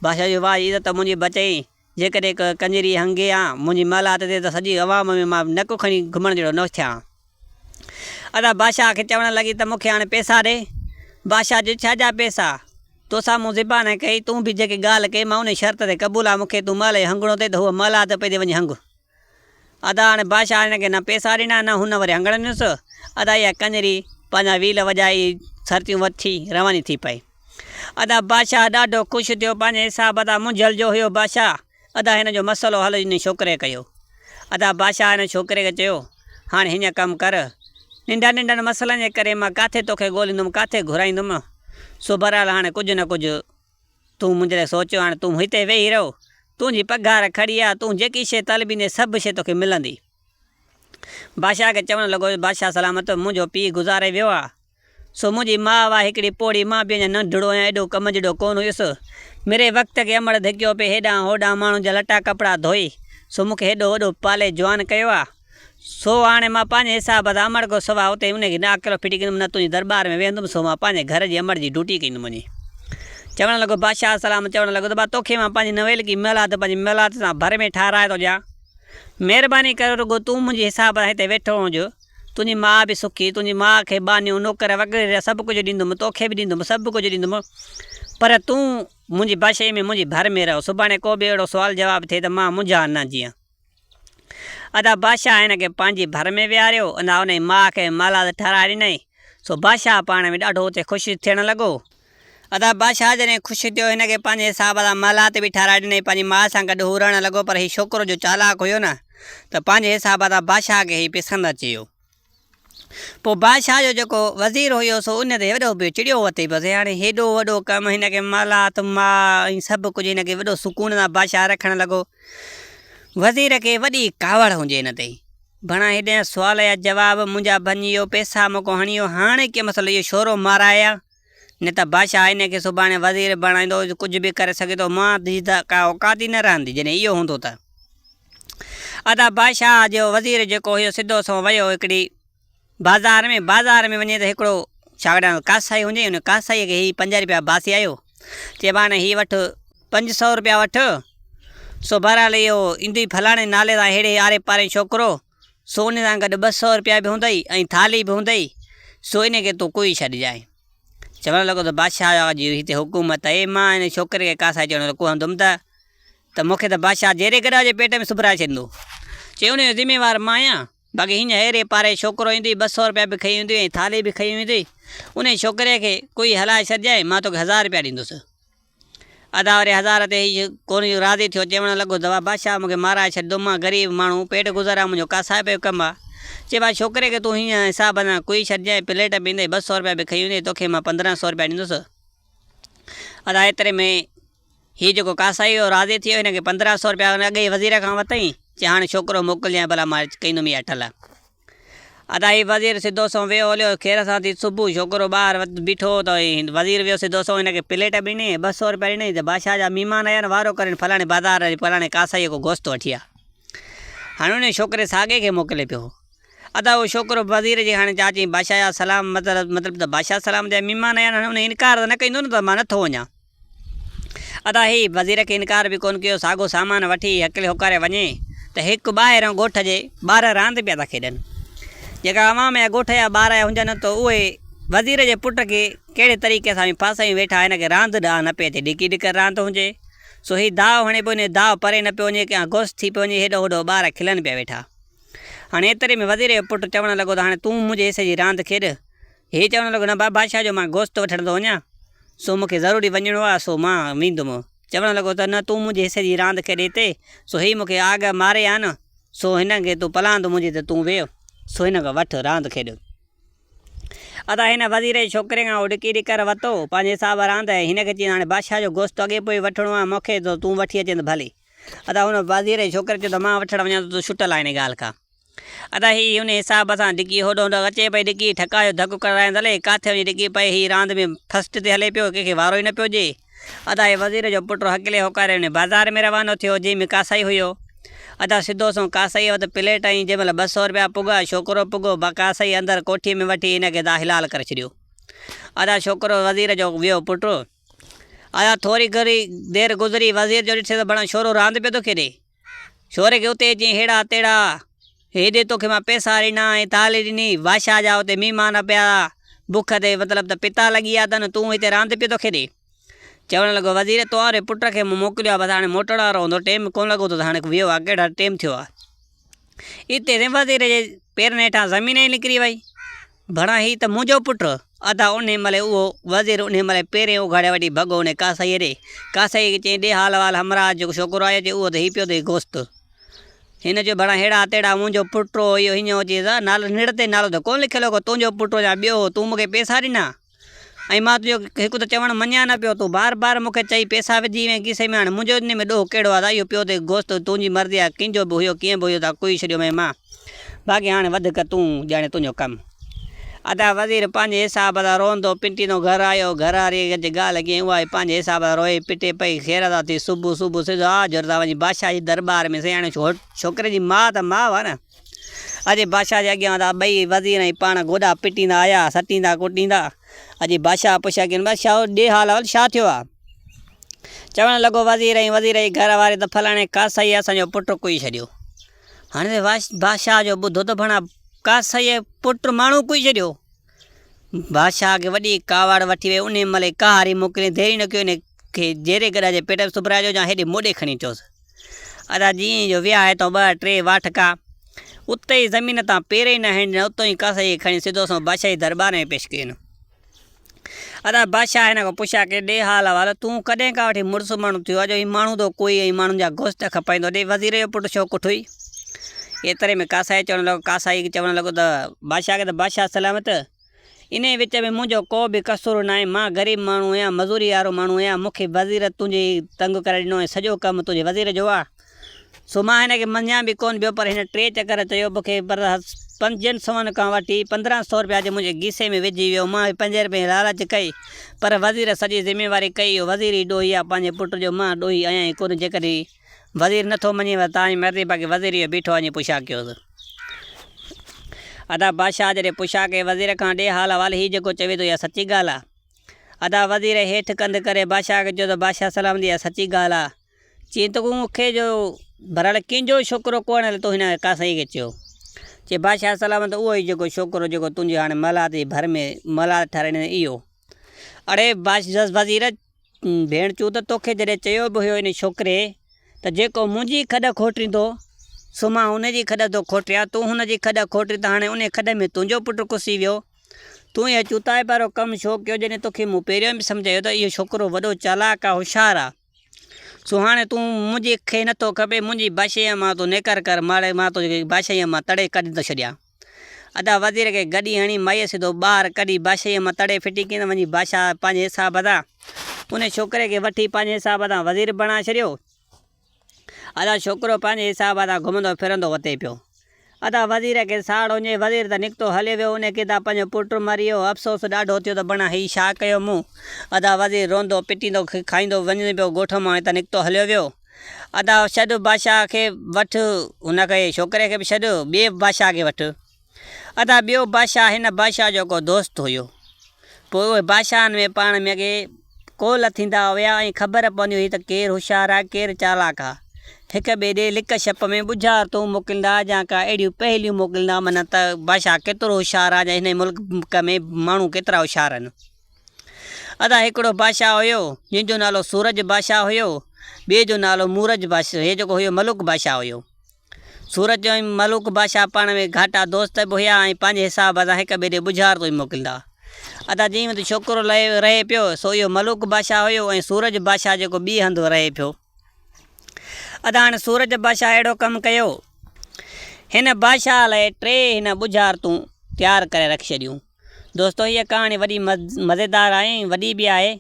S1: بادشاهه چيو واهه عزت منهنجي بچئي. جيڪڏهن ڪا ڪڃري هنگي ها منهنجي محلات تي ته سڄي عوام ۾ مان نڪ کڻي گهمڻ جهڙو نه ٿيان ها. ادا بادشاهه کي چوڻ لڳي ته مون کي هاڻي پئسا ڏي. بادشاهه چيو ڇا جا پئسا؟ توسان مون زبان ڪئي، تون به جيڪي ڳالهه ڪئي مان انهي شرط تي قبول آ مون کي تون محل جو هنگڻو ٿئي ته هوء محلات پئي تي وڃي هنگ. ادا هاڻي بادشاهه هن کي نه پئسا ڏنا نه هن وري هنگڻ ڏنس. ادا اها ڪڃري پنهنجا ويل وڄائي سرتيون وٺي رواني ٿي پئي. ادا بادشاهه ڏاڍو خوش ٿيو پنهنجي حساب ادا منجهيل جو هيو بادشاهه ادا هن جو مسئلو حل انهي ڇوڪري ڪيو. ادا بادشاهه هن ڇوڪري کي چيو هاڻي هيئن ڪم ڪر ننڍن ننڍن مسئلن جي ڪري مان ڪاٿي توکي ڳوليندم ڪاٿي گهرائيندم سو بهرحال هاڻي ڪجهه نه ڪجهه تون منهنجي لاء سوچيو هاڻي تون هتي ويهي رهو تنهنجي پگهار کڙي آ تون جيڪي شيء طلبيندين سڀ شيء توکي ملندي. بادشاهه کي چوڻ لڳو بادشاهه سلامت منهنجو پيء گذاري ويو آ سو منهنجي ماء هئا هڪڙي پوڙهي مان به اڃا ننڍڙو ۽ ايڏو ڪم جهڙو ڪونه هيس. مري وقت کي امڙ ڌڪيو پئي هيڏانهن هوڏانهن ماڻهن جا لٽا ڪپڙا ڌوئي سو مون کي هيڏو وڏو پالي جوان ڪيو آ. سو هاڻي مان پنهنجي حساب سان امڙ کان سواء اتي انهي کي نه اڪيلو ڦٽي ڪندم نه تنهنجي درٻار ۾ ويهندم سو مان پنهنجي گهر جي امڙ جي ڊوٽي ڪندم وڃي چوڻ لڳو بادشاهه سلام چوڻ لڳو ته با توکي مان پنهنجي نويلڪي محلات پنهنجي محلات سان ڀر ۾ ٺاهرائي ٿو ڏيان مهرباني ڪري رڳو تون منهنجي حساب سان هتي ويٺو هج تنهنجي ماء به سکي، تنهنجي ماء کي ٻانهيون، نوڪر وغيره سڀ ڪجهه ڏيندم، توکي به ڏيندم، سڀ ڪجهه ڏيندم، پر تون منهنجي بادشاهيء ۾ منهنجي ڀر ۾ رهه، سڀاڻي ڪو به اهڙو سوال جواب ٿئي ته مان منجهان نه جيئن. ادا بادشاهه هن کي پنهنجي ڀر ۾ ويهاريو، ادا انهيء ماء کي محلات ٺهرائي ڏنائين، سو بادشاهه پاڻ ۾ ڏاڍو اتي خوش ٿيڻ لڳو. ادا بادشاهه جڏهن خوش ٿيو، هن کي پنهنجي حساب سان محلات به ٺهرائي ڏنائين، پنهنجي ماء سان گڏ هو رهڻ لڳو، پر هي ڇوڪرو جو چالاڪ هيو نه ته پنهنجي حساب سان بادشاهه کي هي پسند اچي ويو. پوء بادشاهه جو جيڪو وزير هيو سو ان تي وڏو پيو چڙيو وتي پيو هاڻي هيڏو وڏو ڪم هن کي مالات ماء ۽ سڀ ڪجهه هن کي وڏو سڪون سان بادشاهه رکڻ لڳو. وزير کي وڏي ڪاوڙ هجي هن تي. ڀڻا هيڏانهن سوال جا جواب منهنجا ڀڃي ويو، پئسا مون کان هڻي ويو، هاڻي ڪي مسئلو اهو شورو مارائي ها، نه ته بادشاهه هن کي سڀاڻي وزير بڻائيندو، ڪجهه به ڪري سگهي ٿو، مان جي ته ڪا اوقات ئي نه رهندي، جڏهن اهو هوندو ته. ادا بادشاهه جو وزير جيڪو هيو سڌو سنئون ويو هڪڙي بازار ۾، بازار ۾ وڃي ته هڪڙو ڇاڪاڻ ڪاسائي هجي، ان ڪاسائيء کي هي پنج رپيا باسي آيو، چي ڀاڻي هي وٺ پنج سئو رپيا وٺ، سو بهرحال اهو ايندوئي فلاڻي نالي سان ههڙي آري پاري ڇوڪرو، سو ان سان گڏ 200 رپيا به هوندئي ۽ ٿالهي به هوندئي، سو ان کي تون ڪوئي ڇڏجانء. چوڻ لڳو ته بادشاهه جي هتي حڪومت آهي، مان هن ڇوڪري کي ڪاسائي چوڻ لاء ڪوهندم ته ته مون کي ته بادشاهه جيري گڏهه جي پيٽ ۾ سبرائي ڇڏيندو. چي ان جو ذميوار مان آهيان. باقي هينئر هيري پاري ڇوڪرو ايندوئي 200 رپيا به کئي ويندوئي ۽ ٿالهي به کئي ويندوئي. انهي ڇوڪري کي ڪوئي هلائي ڇڏجانء، مان توکي هزار رپيا ڏيندس. ادا وري هزار تي هي ڪونه جو راضي ٿيو، چوڻ لڳو ته بادشاهه مون کي مارائي ڇڏيندو، مان غريب ماڻهو، پيٽ گذر آ، منهنجو ڪاسائي پيو ڪم آ. چي ڀاء ڇوڪري کي تون هينئر حساب سان ڪوئي ڇڏجانء، پليٽ به ايندئي، 200 رپيا به کئي ويندئي، توکي مان 15 سئو رپيا ڏيندس. ادا ايتري ۾ هي جيڪو ڪاسائي هيو راضي ٿي ويو، هن کي 15 سئو رپيا اڳ ئي وزير کان ورتائين، چي هاڻي ڇوڪرو موڪلجانء ڀلا مان ڪيندم اها ٺل. ادا هي وزير سڌو سنئون ويو هليو، خير سان ٿي صبح ڇوڪرو ٻاهر بيٺو هو ته وزير ويو سڌو سنئون هن کي پليٽ به ڏني ۽ 200 رپيا ڏنائين ته بادشاهه جا مهمان آيا آهن وارو ڪرين فلاڻي بازار وڃي فلاڻي ڪاسائيء کان گوشت وٺي آ. هاڻي انهيء ڇوڪري ساڳئي کي موڪلي پيو. ادا اهو ڇوڪرو وزير جي هاڻي چاچي بادشاهه جا سلام مطلب مطلب ته بادشاهه سلام جا مهمان آيا آهن هاڻي انهيء انڪار ته نه ڪندو نه ته مان نٿو وڃان. ادا هي وزير کي انڪار به ڪونه ڪيو، ساڳو سامان وٺي هڪلي هوڪاري وڃي ته هڪ ٻاهران ڳوٺ جي ٻار راند پيا ٿا کيڏن. جيڪا عوام يا ڳوٺ جا ٻار هجن ته اهي وزير جي پٽ کي ڪهڙي طريقي سان به ڦاسايون ويٺا هن کي راند ڏانهن نه پئي اچي ڊڪي ڊڪر راند هجي سو هي داء هڻي پيو وڃي داء پري نه پيو وڃي ڪنهن غوث ٿي پيو وڃي هيڏو هوڏو ٻار کلن پيا ويٺا. هاڻي ايتري ۾ وزير جو پٽ چوڻ لڳو ته هاڻي تون منهنجي حصي جي راند کيڏ. هي چوڻ لڳو، نه بابا بادشاهه جو مان گوشت وٺڻ ٿو وڃان، سو مون کي ضروري وڃڻو آهي، سو مان ويندم. چوڻ لڳو ته نه تون منهنجي حصي جي راند کيڏ هتي، سو هي مون کي آڳ ماري آ نه، سو هن کي تون پلاند منهنجي ته تون ويهه، سو هن کان وٺ راند کيڏ. ادا هن وزير جي ڇوڪري کان اهو ڊڪي ڏڪر ورتو، پنهنجي حساب راند ۽ هن کي چيائين هاڻي بادشاهه جو گوشت اڳي پوء وٺڻو آهي مون کي، سو تون وٺي اچين ته ڀلي. ادا هن وزير جي ڇوڪري چيو ته مان وٺڻ وڃان ٿو، تون ڇٽل آهين هن ڳالهه کان. ادا هي ان حساب سان ڊڪي هوڏو هوڏو اچي پئي ڊڪي ٺڪاء جو ڌڪ ڪرائيندي هلي ڪاٿي وڃي ڊڪي پئي هي راند ۾ فرسٽ تي هلي پيو ڪنهن کي وارو ئي نه پيو ڏئي ادا هي وزير جو پٽ هڪلي هوڪاري وڃي بازار ۾ روانو ٿيو جنهن ۾ ڪاسائي هيو ادا سڌو سنئون ڪاسائيء وٽ پليٽ ۽ جنهن مهل 200 رپيا پڳا ڇوڪرو پڳو ڪاسائي اندر ڪوٺيء ۾ وٺي هن کي دا حلال ڪري ڇڏيو ادا ڇوڪرو وزير جو ويو پٽ ادا ٿوري گهڻي دير گذري وزير جو ڏٺي ته بڻا ڇورو راند پيو ٿو کيڏي ڇوري کي اتي چيائين هيڙا تيڙا، هيڏي توکي مان پئسا ڏنا ۽ ٿالهي ڏني، بادشاهه جا اتي مهمان پيا بک تي مطلب ته پتا لڳي ويا اٿن، تون هتي راند پيو ٿو کيڏين. چوڻ لڳو وزير تو واري پٽ کي مون موڪليو آهي بس هاڻي موٽڻ وارو هوندو، ٽيم ڪونه لڳو اٿس هاڻي ويو آهي ڪهڙا ٽيم ٿيو آهي. اتي وزير جي پيرن هيٺان زمين ئي نڪري وئي. ڀڻا هي ته منهنجو پٽ. ادا انهي مهل اهو وزير انهي مهل پيرين اگهاڙي وٺي ڀڳو انهي ڪاسائيء ڏي. ڪاسائيء کي چيائين ڏي حال احوال همراهه جيڪو ڇوڪرو آيو چي اهو ته هي پيو اٿئي گوشت. هن چيو ڀڻا هيڙا تيڙا منهنجو پٽ هو اهو هينئن هو چيس ها نالو نڙ تي نالو ته ڪونه لکيل هو ڪو تنهنجو پٽ هو يا ٻيو هو تون مون کي پئسا ڏنا. ۽ مان تنهنجو هڪ ته چوڻ مڃيان نه پيو، تون بار بار مون کي چئي پئسا وجهي وئين کيسي ۾ هاڻي منهنجو انهي ۾ ڏوهه ڪهڙو آهي ته اهو پيو ته گوشت تنهنجي مرضي آهي ڪنهن جو به هيو ڪيئن به هيو ته ڪوئي ڇڏيو مئي مان باقي هاڻي وڌڪ تون ڄاڻي تنهنجو ڪم. ادا وزير پنهنجي حساب سان روئندو پٽيندو گهر آيو، گهر واريء کي اچي ڳالهه ڪيائين اها به پنهنجي حساب سان روئي پٽي پئي خير سان ٿي صبح صبح سڌو آجر سان وڃي بادشاهه جي درٻار ۾ سياڻي ڇوڪري جي ماء ته ماء آهي نه. اچي بادشاهه جي اڳيان وڌا، ٻئي وزير ۽ پاڻ گوڏا پٽيندا آيا، سٽيندا ڪٽيندا، اچي بادشاهه پڇيا ڪين، بادشاهه ڏي حال احوال ڇا ٿيو آ؟ چوڻ لڳو وزير ۽ وزير جي گهر واري ته فلاڻي ڪاسائيء اسان جو پٽ ڪهي ڇڏيو. هاڻي ته بادشاهه جو ٻڌو ته ڀڻا ڪاسائيء پٽ ماڻهو ڪهي ڇڏيو. بادشاهه کي وڏي ڪاوڙ وٺي وئي، انهيء مهل ئي ڪهاڙي موڪلي دير ئي نه ڪيو، انهيء کي جيري گڏهه جي پيٽ ۾ سبرائجو يا هيڏي موڏي کڻي اچوس. ادا جيئن ئي جو ويا هتان ٻه ٽي واٺڪا، اتي ئي زمين تان پير ئي نه هڻي ڏنا، اتو ئي ڪاسائيء کي کڻي سڌو سنئون بادشاهي درٻار ۾ پيش ڪين. ادا بادشاهه هن کان پڇيا ڪي ڏي حال احوال، تون ڪڏهن کان وٺي مڙس ماڻهو ٿيو آهين جو هي ماڻهو ٿو ڪوئي ۽ ماڻهن جا گوشت کپائيندو ڏي وزير جو پٽ ڇو ڪٺوئي؟ ايتري ۾ ڪاسائي چوڻ لڳو، ڪاسائي چوڻ لڳو ته بادشاهه کي ته بادشاهه سلامت! انهيء وچ ۾ منهنجو ڪو به قصور ناهي، مان غريب ماڻهو آهيان، مزوري وارو ماڻهو آهيان، مون کي وزير تنهنجي تنگ ڪري ڏنو ۽ سڄو ڪم تنهنجي وزير جو آهي، سو مان هن کي مڃيان به ڪونه پيو، پر هن ٽي چڪر چيو مون کي، پر پنجن سون کان وٺي 15 سو رپيا اچي منهنجي گيسي ۾ وجهي ويو، مان به پنجين رپين جي لالچ ڪئي، پر وزير سڄي ذميواري ڪئي، اهو وزير ئي ڏوهي آهي، پنهنجي پٽ جو مان ڏوهي آهيان ئي ڪونه، جيڪڏهن. وزير نه ٿو مڃي ته تان جي مرضي باقي وزير اهو بيٺو وڃي پڇا ڪيوس. ادا بادشاهه جڏهن پڇا ڪئي وزير کان ڏي حال احوال هي جيڪو چوي ٿو اها سچي ڳالهه آ؟ ادا وزير هيٺ ڪنڌ ڪري بادشاهه کي چيو ته بادشاهه سلامتي اها سچي ڳالهه آ. چيائين ته مون کي جو ڀرل ڪنهن جو ڇوڪرو ڪونه هلي تو هن ڪاسائي کي چيو. چي بادشاهه سلامت اهو ئي جيڪو ڇوڪرو جيڪو تنهنجي هاڻي محلات جي ڀر ۾ محلات ٺهرائيندي اهو. اڙي وزير ڀيڻ چون ته توکي جڏهن چيو به هيو ان ڇوڪري ته جيڪو منهنجي کڏ کوٽيندو سو مان ان جي کڏ ٿو کوٽيان، تون هن جي کڏ کوٽي ته هاڻي انهي کڏ ۾ تنهنجو پٽ ڪسي ويو. تون اهو چوتائپ وارو ڪم ڇو ڪيو جڏهن توکي مون پهريون به سمجهايو ته اهو ڇوڪرو وڏو چالاڪ آ هوشيار آ. سو هاڻي تون منهنجي کي نٿو کپي منهنجي بادشاهيء مان تون نيڪر ڪر ماڙي مان تنهنجي بادشاهيء مان تڙي ڪڍي ٿو ڇڏيان. ادا وزير کي گڏي هڻي مائيء سڌو ٻاهر ڪڍي بادشاهيء مان تڙي ڦٽي ڪيائين ته وڃي بادشاهه پنهنجي حساب سان ان ڇوڪري کي وٺي پنهنجي حساب سان وزير بڻائي ڇڏيو. ادا ڇوڪرو پنهنجي حساب سان گهمندو ڦرندو وتي پيو. ادا وزير کي ساڙ وڃي وزير ته نڪتو هليو ويو ان کي ته پنهنجو پٽ مري ويو افسوس ڏاڍو ٿيو ته بڻا هي ڇا ڪيو مون. ادا وزير روئندو پٽيندو کائيندو وڃي پيو ڳوٺ مان هتان نڪتو هليو ويو. ادا ڇڏ بادشاهه کي وٺ هن کي ڇوڪري کي به ڇڏ ٻئي بادشاهه کي وٺ. ادا ٻيو بادشاهه هن بادشاهه جو ڪو دوست هيو. پوء اهي بادشاهن ۾ پاڻ ۾ اڳي ڪول ٿيندا هيا ۽ خبر پوندي هئي ته ڪير هوشيار آ ڪير چالاڪ آ. هڪ ٻئي ڏي لڪ ڇپ ۾ ٻجهارتون موڪليندا يا ڪا اهڙيون پهيليون موڪليندا معنيٰ ته بادشاهه ڪيترو هوشيار آ يا هن ملڪ ۾ ماڻهو ڪيترا هوشيار آهن. ادا هڪڙو بادشاهه هيو، جنهن جو نالو سورج بادشاهه هيو، ٻئي جو نالو مورج بادشاهه، هي جيڪو هيو ملوڪ بادشاهه هيو. سورج ۽ ملوڪ بادشاهه پاڻ ۾ گهاٽا دوست به هيا ۽ پنهنجي حساب سان هڪ ٻئي ڏي ٻجهارتون ئي موڪليندا. ادا جنهن وٽ ڇوڪرو رهي پيو، سو اهو ملوڪ بادشاهه هيو ۽ سورج بادشاهه جيڪو ٻئي هنڌ رهي پيو. ادا هاڻي سورج بادشاهه اهڙو ڪم ڪيو. هن بادشاهه لاء ٽي هن ٻجهارتون تيار ڪري رکي ڇڏيون. دوستو هيء ڪهاڻي وڏي مزيدار آهي ۽ وڏي به آهي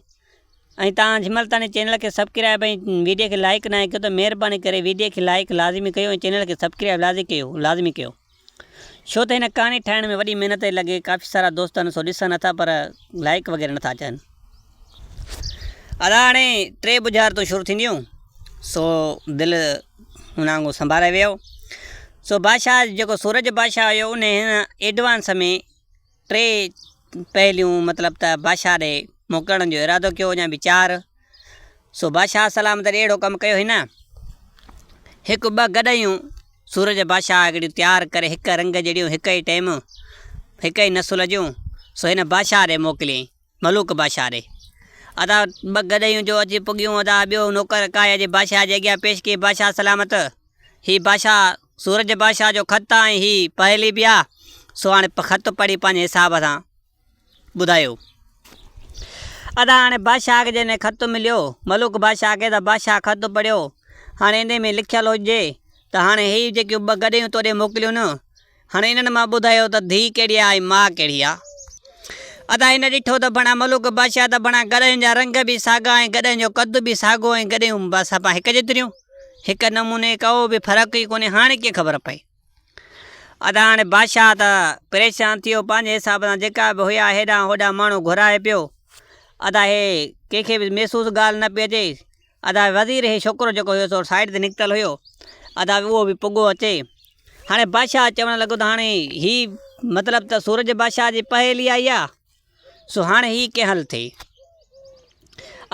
S1: ۽ توهان جنهن مهل تائين چينل کي سبڪرائب ۽ ويڊيو کي لائيڪ ناهي ڪيو ته مهرباني ڪري ويڊيو کي لائيڪ لازمي ڪيو ۽ چينل کي سبڪرائب لازمي ڪيو لازمي ڪيو ڇو ته هن ڪهاڻي ٺاهڻ ۾ وڏي محنت ٿي لڳي ڪافي سارا دوست آهن سو ڏسن نٿا پر لائيڪ وغيره نٿا اچن ادا هاڻي ٽي ٻجهارتون شروع ٿينديون سو دل هن وانگو سنڀالي ويو سو بادشاهه جيڪو سورج بادشاهه هيو ان هن ايڊوانس ۾ ٽي پهليون مطلب ته بادشاهه ڏي موڪلڻ جو ارادو ڪيو اڃا به چار سو بادشاهه سلامت ڏي اهڙو ڪم ڪيو هن هڪ ٻه گڏهيون سورج بادشاهه هڪڙيون تيار ڪري هڪ رنگ جهڙيون هڪ ئي ٽيم هڪ ئي نسل جون سو هن بادشاهه ڏي موڪليائين ملوڪ بادشاهه ڏي. ادا ٻه گڏهيون جو اچي پڳيون ادا ٻيو نوڪر ڪاهي اچي بادشاهه جي اڳيان پيش ڪيائين بادشاهه سلامت هي بادشاهه سورج بادشاهه جو خط آ ۽ هي پهيلي به آ سو هاڻي خط پڙهي پنهنجي حساب سان ٻڌايو. ادا هاڻي بادشاهه کي جڏهن خط مليو ملوڪ بادشاهه کي ته بادشاهه خط پڙهيو هاڻي انهي ۾ لکيل هجي ته هاڻي هي جيڪيون ٻه گڏهيون تو ڏي موڪليون نه هاڻي انهن مان ٻڌايو ته ڌيء ڪهڙي آ ۽ ماء ڪهڙي آ؟ ادا هن ڏٺو ته بڻا ملوڪ بادشاهه ته بڻا گڏهن جا رنگ به ساڳا ۽ گڏهن جو قد به ساڳو ۽ گڏهيون به صفا هڪ جيتريون، هڪ نموني ڪو به فرق ئي ڪونهي هاڻي ڪيئن خبر پئي؟ ادا هاڻي بادشاهه ته پريشان ٿي ويو پنهنجي حساب سان جيڪا به هيا هيڏانهن هوڏانهن ماڻهو گهرائي پيو ادا هي ڪنهن کي به محسوس ڳالهه نه پئي اچي ادا وزير هي ڇوڪرو جيڪو هيو سو سائيڊ تي نڪتل هيو ادا اهو به پڳو اچي هاڻي بادشاهه چوڻ لڳو ته هاڻي هي مطلب ته سورج بادشاهه جي پهيلي آئي آ سو هاڻي هي ڪنهن حل ٿئي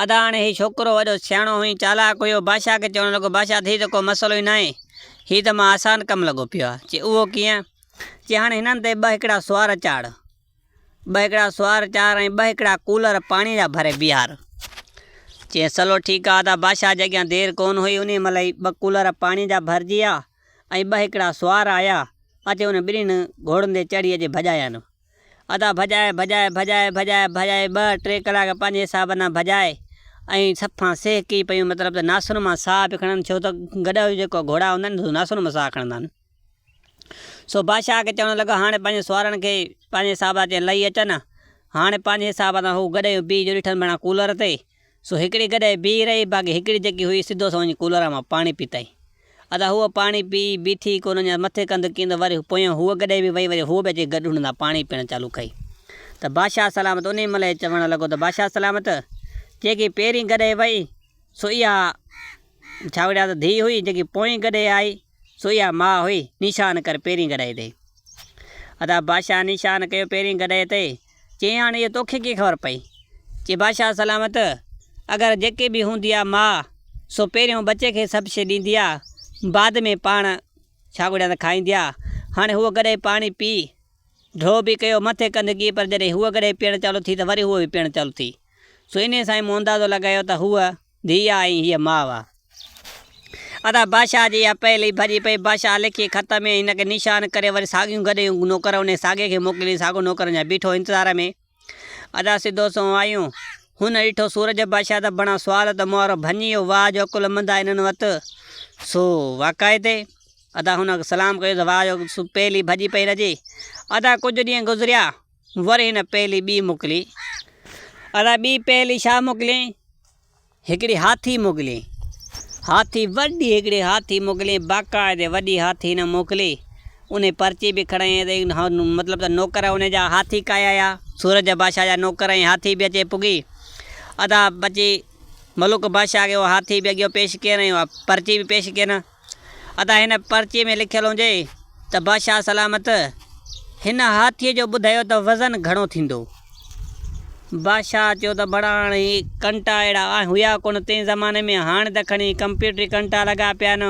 S1: ادا هاڻي هي ڇوڪرو وڏو سياڻو هئي چالاڪ هيو بادشاهه کي چوڻ لڳو بادشاهه ٿي ته ڪو مسئلو ئي ناهي هي ته مان آسان ڪم لڳو پيو آ چي اهو ڪيئن چي هاڻي هنن تي ٻه هڪڙا سوار چاڙهه ٻه هڪڙا سوار چار ۽ ٻه هڪڙا ڪولر پاڻيء جا ڀري بيهار. چيائين، سلو ٺيڪ آ ادا بادشاهه جي اڳيان دير ڪونه هئي، انهيء مهل ئي ٻه ڪولر پاڻيء جا ڀرجي ويا ۽ ٻه هڪڙا سوار آيا، اچي انهن ٻنهين گهوڙن تي چڙهي اچي ڀڄايائين. ادا ڀڄائي ڀڄائي ڀڄائي ڀڄائي ڀڄائي ٻه ٽي ڪلاڪ پنهنجي حساب سان ڀڄائي ۽ صفا سهڪي پيون مطلب ته ناسن مان ساهه پيون کڻن ڇو ته گڏهه جيڪو گهوڙا هوندا آهن سو ناسن مان ساهه کڻندا آهن. سو بادشاهه کي چوڻ لڳو، هاڻي پنهنجي سوارن کي پنهنجي حساب سان چئي لهي اچن. هاڻي پنهنجي حساب سان هو گڏهيون بيهي جو ڏٺن بڻا ڪولر تي. سو هڪڙي گڏهه بيهي رهي، باقي هڪڙي جيڪي هئي سڌو سنئون وڃي ڪولر مان پاڻي پيتائين. ادا هوء پاڻي پي بيٺي ڪونه اڃا مٿي ڪنڌ ڪين ته وري پويان هوء گڏهه به وئي وري هوء به اچي گڏ هن سان پاڻي پيئڻ چالو ڪئي ته بادشاهه سلامت انهي مهل ئي چوڻ لڳو ته بادشاهه سلامت جيڪي پهرين گڏهه وئي سو اها ڇا وڙهيا ته ڌيء هئي جيڪي پوئين گڏهه آئي سو اها ماء هئي نشان ڪر پهرين گڏهه تي. ادا بادشاهه نشان ڪيو پهرين گڏهه تي. چيائين هاڻي اهو توکي ڪيئن خبر پئي؟ چي بادشاهه سلامت اگر جيڪي به هوندي آ ماء سو پهريون ٻچي کي سڀ شيء ڏيندي آ بعد ۾ پاڻ ڇا ڳڙيان ته کائيندي آ. هاڻي هوء گڏهه پاڻي پي ڍو به ڪيو مٿي ڪنڌ ڪيئي پر جڏهن هوء گڏهه پيئڻ چالو ٿي ته وري هوء به پيئڻ چالو ٿي. سو انهيء سان ئي مون اندازو لڳايو ته هوء ڌيء آ ۽ هيء ماء آ. ادا بادشاهه جي اها پهلي ڀڄي پئي. بادشاهه لکي خط ۾ هن کي نشان ڪري وري ساڳيون گڏيون نوڪر انهيء ساڳئي کي موڪلي. ساڳو نوڪر اڃا بيٺو انتظار ۾. ادا سڌو سنئون آيون. هن ڏٺو سورج بادشاهه ته بڻا سوال ته مون وارو ڀڃي ويو. واهه جو عقلمند آ انهن وت. سو واقعي ادا هن سلام ڪيو ته واهه جو پهلي ڀڄي پئي هن جي. ادا ڪجهه ڏينهن گذريا. وري هن پهلي ٻي موڪلي. ادا ٻي پهلي ڇا موڪليائين؟ هڪڙي هاٿي موڪليائين. هاٿي وڏي هڪڙي هاٿي موڪليائين باقاعدي وڏي هاٿي هن موڪلي. انهي پرچي به کڻايائين ته مطلب ته نوڪر انهي جا هاٿي ڪاهي آيا. سورج بادشاهه جا نوڪر ۽ هاٿي به اچي پڳي. ادا بچي ملوڪ بادشاهه کي اهو هاٿي به اڳيو پيش ڪين ۽ اها پرچي به پيش ڪين. ادا هن پرچي ۾ لکيل هجي ته بادشاهه سلامت هن هاٿيء جو ٻڌايو ته وزن گهڻو ٿيندو. بادشاهه چيو ته بڙا هاڻ هي ڪنٽا اهڙا هيا ڪونه تنهن زماني ۾ هاڻ ته کڻي ڪمپيوٽري ڪنٽا لڳا پيا آهن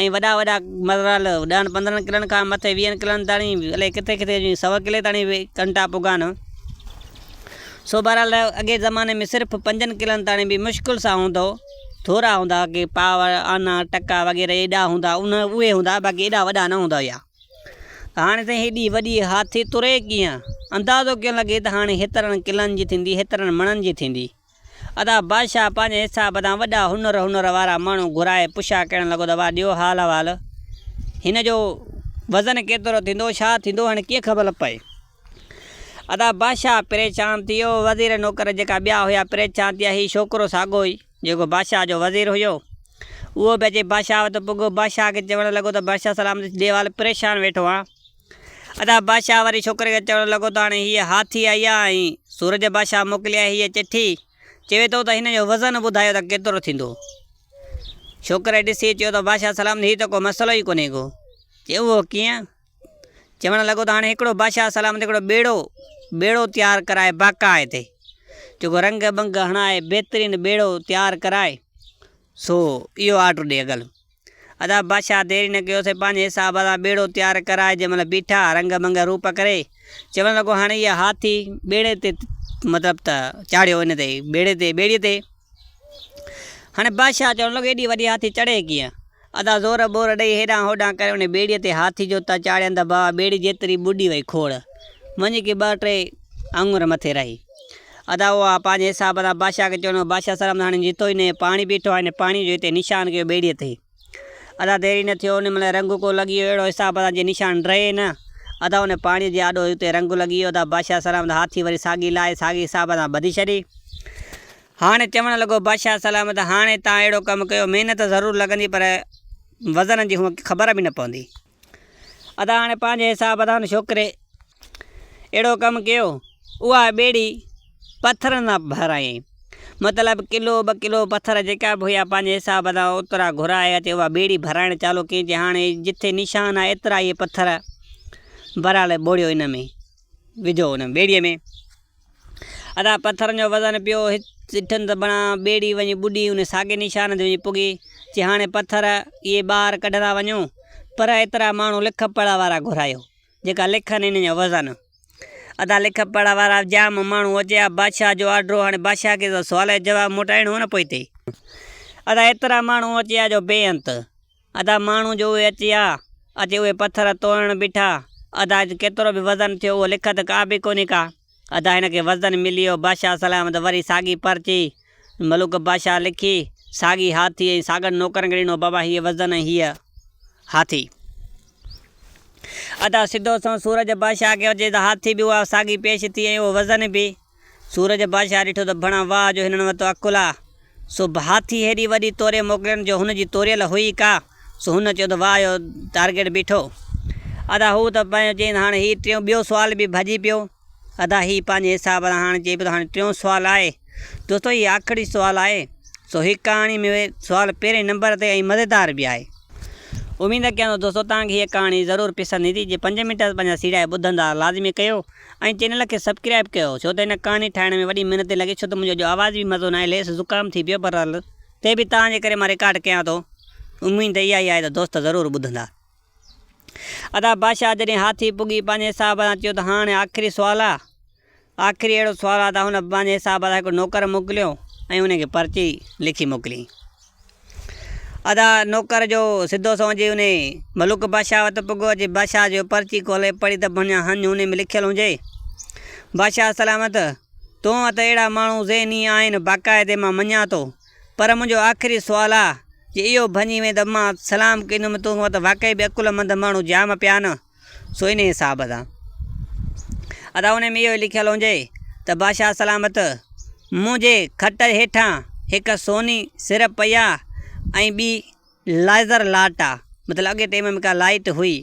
S1: ۽ وڏا وڏا مرل ڏهن پندرهن ڪلن کان مٿي ويهن ڪلن تاڻي الائي ڪٿي ڪٿي سو ڪلي تاڻي به ڪنٽا پڳا آهن. سو بهرحال اڳئين زماني ۾ صرف پنجن ڪلن تاڻي به مشڪل سان هوندو هو. ٿورا هوندا ڪي پاء آنا ٽڪا وغيره ايڏا هوندا ان اهي هوندا باقي ايڏا وڏا نه هوندا هيا ته هاڻي سائين هيڏي وڏي هاٿي تري ڪيئن اندازو ڪيئن لڳي ته هاڻي هيترن ڪلن جي ٿيندي هيترن مڻن جي ٿيندي ادا بادشاهه پنهنجي حساب تان وڏا هنر هنر وارا ماڻهو گهرائي پڇا ڪرڻ لڳو ته واهه ڏيو حال احوال هن جو وزن ڪيترو ٿيندو ڇا ٿيندو هاڻي ڪيئن خبر پئي ادا بادشاهه پريشان ٿي ويو، وزير نوڪر جيڪا ٻيا هيا پريشان ٿي ويا، هي ڇوڪرو ساڳو ئي جيڪو بادشاهه جو وزير هيو، اهو به اچي بادشاهه وٽ پڳو، بادشاهه کي چوڻ لڳو ته بادشاهه سلامت ديوال پريشان ويٺو آهيان. ادا بادشاهه وري ڇوڪري کي چوڻ لڳو ته هاڻي هيء هاٿي آئي آهي ۽ سورج بادشاهه موڪلي آهي هيء چٺي، چوي ٿو ته هن جو وزن ٻڌايو ته ڪيترو ٿيندو. ڇوڪري ڏسي چيو ته بادشاهه سلامت هي ته ڪو مسئلو ئي ڪونهي ڪو. چي اهو ڪيئن؟ چوڻ لڳو ته هاڻي هڪڙو بادشاهه سلامت هڪڙو ٻيڙو ٻيڙو تيار ڪرائي باقاعدي جيڪو رنگ ٻنگ هڻائي بهترين ٻيڙو تيار ڪرائي سو اهو آرڊر ڏي اگل ادا بادشاهه دير ئي نه ڪيو سي پنهنجي حساب سان ٻيڙو تيار ڪرائي جنهن مهل بيٺا رنگ ٻنگ روپ ڪري چوڻ لڳو هاڻي اها هاٿي ٻيڙي تي مطلب ته چاڙهيو ان تي ٻيڙي تي ٻيڙي تي هاڻي بادشاهه چوڻ لڳو ايڏي وڏي هاٿي چڙهي ڪيئن؟ ادا زور ٻور ڏئي هيڏانهن هوڏانهن ڪري انهي ٻيڙيء تي هاٿي جو ته چاڙهين ته بابا ٻيڙي جيتري ٻڏي وئي کوڙ وڃي ڪي ٻه ٽي آڱر مٿي رهي. ادا اها پنهنجي حساب سان بادشاهه کي چوڻ لڳو بادشاهه سلامت هاڻي جتو ئي نه پاڻي بيٺو آهي پاڻي جو هتي نشان ڪيو ٻيڙيء تي. ادا دير ئي نه ٿيو ان مهل رنگ ڪو لڳي ويو اهڙو حساب سان جيئن نشان ڊهي نه. ادا ان پاڻيء جي آڏو اتي رنگ لڳي ويو ادا بادشاهه سلامت هاٿي وري ساڳي لاهي ساڳي حساب سان ٻڌي ڇڏي. هاڻي چوڻ لڳو بادشاهه سلامت هاڻي تان اهڙو ڪم ڪيو محنت ضرور لڳندي پر وزن جي هونء خبر به نه پوندي. ادا هاڻي پنهنجي حساب سان هن ڇوڪري اهڙو ڪم ڪيو اها ٻيڙي پٿرن سان ڀرايائين مطلب ڪلو ٻه ڪلو پٿر جيڪا به هيا پنهنجي حساب سان اوترا گهرائي اچي اها ٻيڙي ڀرائڻ چالو ڪيائين چي هاڻي جٿي نشان آهي ايترا اهي پٿر بهرحال ٻوڙيو ان ۾ وجهو ان ٻيڙيء ۾. ادا پٿرن جو وزن پيو ڏٺن ته بڻا ٻيڙي وڃي ٻڏي ان ساڳئي نشان تي وڃي پڳي. چي هاڻي پٿر اهي ٻاهر ڪڍندا وڃو پر ايترا ماڻهو لک پڙهه وارا گهرايو جيڪا لکن انهن جو وزن. ادا لک پڙهه وارا جام ماڻهو اچيا بادشاهه جو آرڊر هو هاڻي بادشاهه کي ته سوال جو جواب موٽائڻو هو نه پوئتي. ادا ايترا ماڻهو اچيا جو بي انت. ادا ماڻهو جو اهي اچي آ، اچي اهي پٿر توڙڻ بيٺا. ادا ڪيترو به وزن ٿيو اهو لکت ڪا به ڪونهي ڪا. ادا هن کي وزن ملي ويو. بادشاهه سلامت وري ساڳي پرچي ملوڪ بادشاهه لکي، ساڳي هاٿي ۽ ساڳن نوڪرن کي ڏنو، بابا هيء وزن ۽ هيء هاٿي. ادا سڌو سنئون سورج بادشاهه کي اچي ته هاٿي به اها ساڳي پيش ٿي ۽ اهو وزن به. سورج بادشاهه ڏٺو ته ڀڻا واهه جو هنن وٽ عقل آ. سو به هاٿي هيڏي وڏي توري موڪلين جو هن جي توريل هئي ڪا. سو هن چيو ته واهه جو ٽارگيٽ بيٺو. ادا هو ته پنهنجو چئين ته هاڻي هي ٽيون ٻيو سوال به ڀڄي پيو. ادا هي پنهنجي حساب سان هاڻي چئي پيو ته هاڻي ٽيون سوال آهي. دوستو هي آخري سوال آهي. سو هي ڪهاڻي ۾ سوال پهرين نمبر تي ۽ مزيدار به آهي. اميد ڪيان ٿو دوستو توهان کي هيء ڪهاڻي ضرور پسند ايندي جي پنج منٽ پنهنجا سيڙائي ٻڌندا لازمي ڪيو ۽ چينل کي سبڪرائب ڪيو ڇو ته هن ڪهاڻي ٺاهڻ ۾ وڏي محنت لڳي ڇو ته منهنجو اڄ آواز به مزو ناهي ليس زڪام ٿي پيو پر تي به توهان جي ڪري مان رڪارڊ ڪيان ٿو اميد اها ئي آهي ته دوست ضرور ٻڌندا. ادا بادشاهه جڏهن هاٿي پڳي پنهنجي حساب سان چيو ته هاڻي آخري سوال آ آخري اهڙو سوال آ ته هن پنهنجي حساب سان هڪ نوڪر موڪليو ۽ ان کي پرچي لکي موڪلي. ادا نوڪر جو سڌو سنئون اچي ان ملوڪ بادشاهه وٽ پڳو اچي بادشاهه جو پرچي کولي پڙهي ته ڀڃان هنج ان ۾ لکيل هجي بادشاهه سلامت تون وٽ اهڙا ماڻهو ذهني آهن باقاعدي مان مڃان ٿو پر منهنجو آخري سوال آ جي اهو ڀڃي وئين ته مان سلام ڪندم تون وٽ واقعي به عقلمند ماڻهو جام پيا آهن. سو انهيء حساب سان ادا انهيء ۾ اهو ئي لکيل هجي ته بادشاهه سلامت منهنجي کٽ هيٺان هڪ سوني سر پئي آ ۽ ٻي لائزر لاٽ آ مطلب اڳي ٽيم ۾ ڪا لائيٽ هئي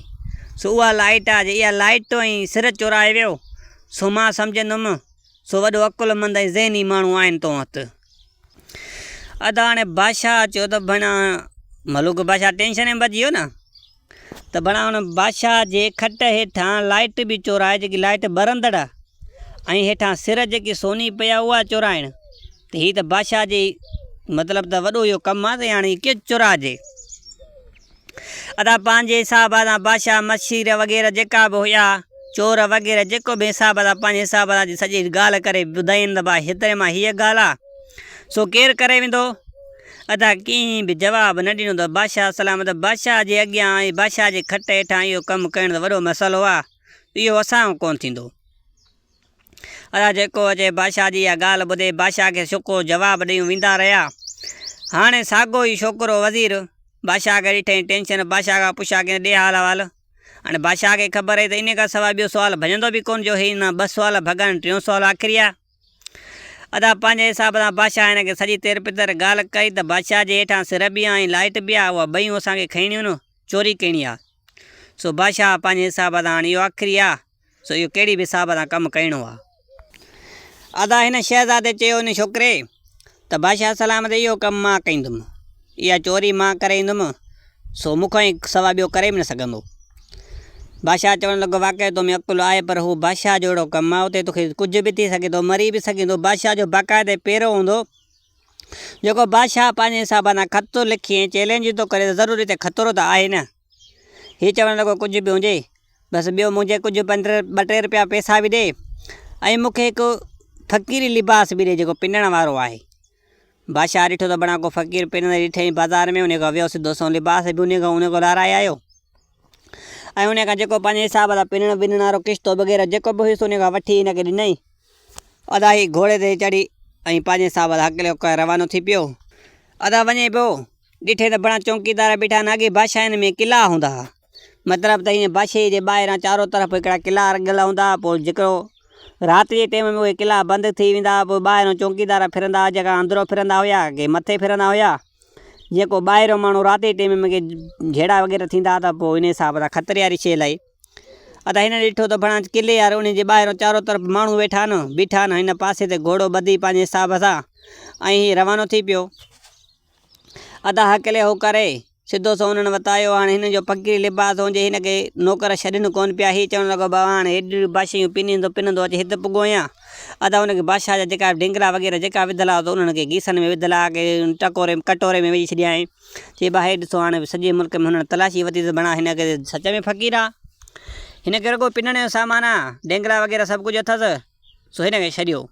S1: سو اها لائيٽ آ جي اها لائيٽ ۽ سر چورائي ويو سو مان سمجهندم سو وڏو عقلمند ۽ ذهني ماڻهو آهن تون هت. ادا هاڻي بادشاهه چيو ته ڀڻا ملوڪ بادشاهه ٽينشن ۾ بچي ويو نه. ته بڻا ان بادشاهه جي کٽ هيٺان لائٽ به چورائي جيڪي لائٽ ٻرندڙ ۽ هيٺان سر جيڪي سوني پئي آهي اها چورائڻ ته هي ته بادشاهه جي مطلب ته وڏو اهو ڪم آهي ته هاڻي هي ڪيئن چورائجي. ادا پنهنجي حساب سان بادشاهه مشير وغيره جيڪا به هيا چور وغيره جيڪو به حساب سان پنهنجي حساب سان سڄي ڳالهه ڪري ٻڌائين ته ڀاء هيتري مان هيء ڳالهه آهي سو ڪير ڪري ويندو؟ ادا ڪنهن به جواب نه ڏنو ته بادشاهه سلامت بادشاهه جي اڳيان ۽ بادشاهه جي کٽ هيٺان اهو ڪم ڪرڻ ته وڏو مسئلو آ، اهو اسان کان ڪونه ٿيندو. ادا جيڪو اچي بادشاهه جي اها ڳالهه ٻڌي بادشاهه کي سڪو جواب ڏيون ويندا رهيا. هاڻي ساڳو ئي ڇوڪرو وزير بادشاهه کي ڏٺائين ٽينشن بادشاهه کان پڇا ڪيائين ڏي حال احوال. هاڻي بادشاهه کي خبر هئي ته انهي کان سواء ٻيو سوال ڀڄندو به ڪونه جو هي نه ٻه سوال ڀڳا آهن ٽيون سوال آخري آ. ادا پنهنجي حساب سان بادشاهه هن کي سڄي تير پتر ڳالهه ڪئي ته بادشاهه جي هيٺان سر به آ ۽ لائٽ به آ اها ٻئيون اسان کي کڻڻيون نه چوري ڪرڻي آ سو بادشاهه پنهنجي حساب سان هاڻي اهو آخري آ سو اهو ڪهڙي به حساب سان ڪم ڪرڻو آ. ادا هن شهزادي چيو ان ڇوڪري ته بادشاهه سلامت اهو ڪم مان ڪندم اها چوري مان ڪري ايندم سو مون کان سوا ٻيو ڪري به نه سگهندو. بادشاهه چوڻ لڳو، واقعي تو ۾ عقل آهي، پر هو بادشاهه جو اهڙو ڪم آهي، اتي توکي ڪجهه به ٿي سگهي ٿو، مري به سگهين ٿو. بادشاهه جو باقاعدي پيرو هوندو، جيڪو بادشاهه پنهنجي حساب سان خط لکي ۽ چئلينج ٿو ڪري ته ضرور اتي خطرو ته آهي نه. هي چوڻ لڳو، ڪجهه به هجي، بس ٻيو منهنجي ڪجهه پنج ٻه ٽي رپيا پئسا به ڏي ۽ مون کي هڪ فقيري لباس به ڏي، جيڪو پنڻ وارو آهي. بادشاهه ڏٺو ته بڻا ڪو فقير پنندي ڏٺائين بازار ۾ انهي کان ويو سڌو سنئون لباس به انهي کان انهي کان لهرائي آيو ۽ انهي کان جيڪو پنهنجي حساب سان پنڻ ونڻ وارو ڪشتو وغيره جيڪو به هيس انهي کان وٺي هن کي ڏنائين. ادا هي گهوڙي تي چڙهي ۽ پنهنجي حساب سان هڪليو ڪري روانو ٿي پيو. ادا وڃي پيو ڏٺي ته بڻا چونڪيدار بيٺا آهن اڳي بادشاهين ۾ قلعا هوندا ها مطلب ته هن بادشاهي جي ٻاهران چارو طرف هڪڙا قلعا رڳيل هوندا ها پوء جيڪو رات جي ٽيم ۾ اهي قلعا بند ٿي ويندا ها پوء ٻاهران چونڪيدار ڦرندا ها جيڪا اندرو ڦرندا هيا ڪي مٿي ڦرندا هيا جيئن ڪو ٻاهريون ماڻهو رات جي ٽيم ۾ ڪي جهيڙا وغيره ٿيندا ها ته پوء ان حساب سان خطري واري شيء لائي ادا هن ڏٺو ته ڀڻا قلعي وارو انهي جي ٻاهران چارو طرف ماڻهو ويٺا آهن بيٺا آهن هن پاسي تي گهوڙو ٻڌي پنهنجي حساب سان ۽ هي روانو ٿي پيو. ادا هڪلي هو ڪري، سڌو سنئون انهن وٽ آيو. هاڻي هن جو فقيري لباس هو، جي هن کي نوڪر ڇڏين ڪونه پيا. هي چوڻ لڳو، بابا هاڻي هيڏڙيون بادشاهيون پنندو پنندو اچي هت پڳو آهيان. ادا هن کي بادشاهه جا جيڪا ڍينگرا وغيره جيڪا وڌل ها، سو انهن کي گيسن ۾ وڌل ها، ڪي ٽڪوري ڪٽوري ۾ وجهي ڇڏيائين. چي با هي ڏسو هاڻي سڄي ملڪ ۾ هنن تلاشي ورتي ته بڻا هن کي سچ ۾ فقير آ. هن کي رڳو پنڻ جو سامان آ، ڍينگرا وغيره سڀ ڪجهه اٿس. سو هن کي ڇڏيو.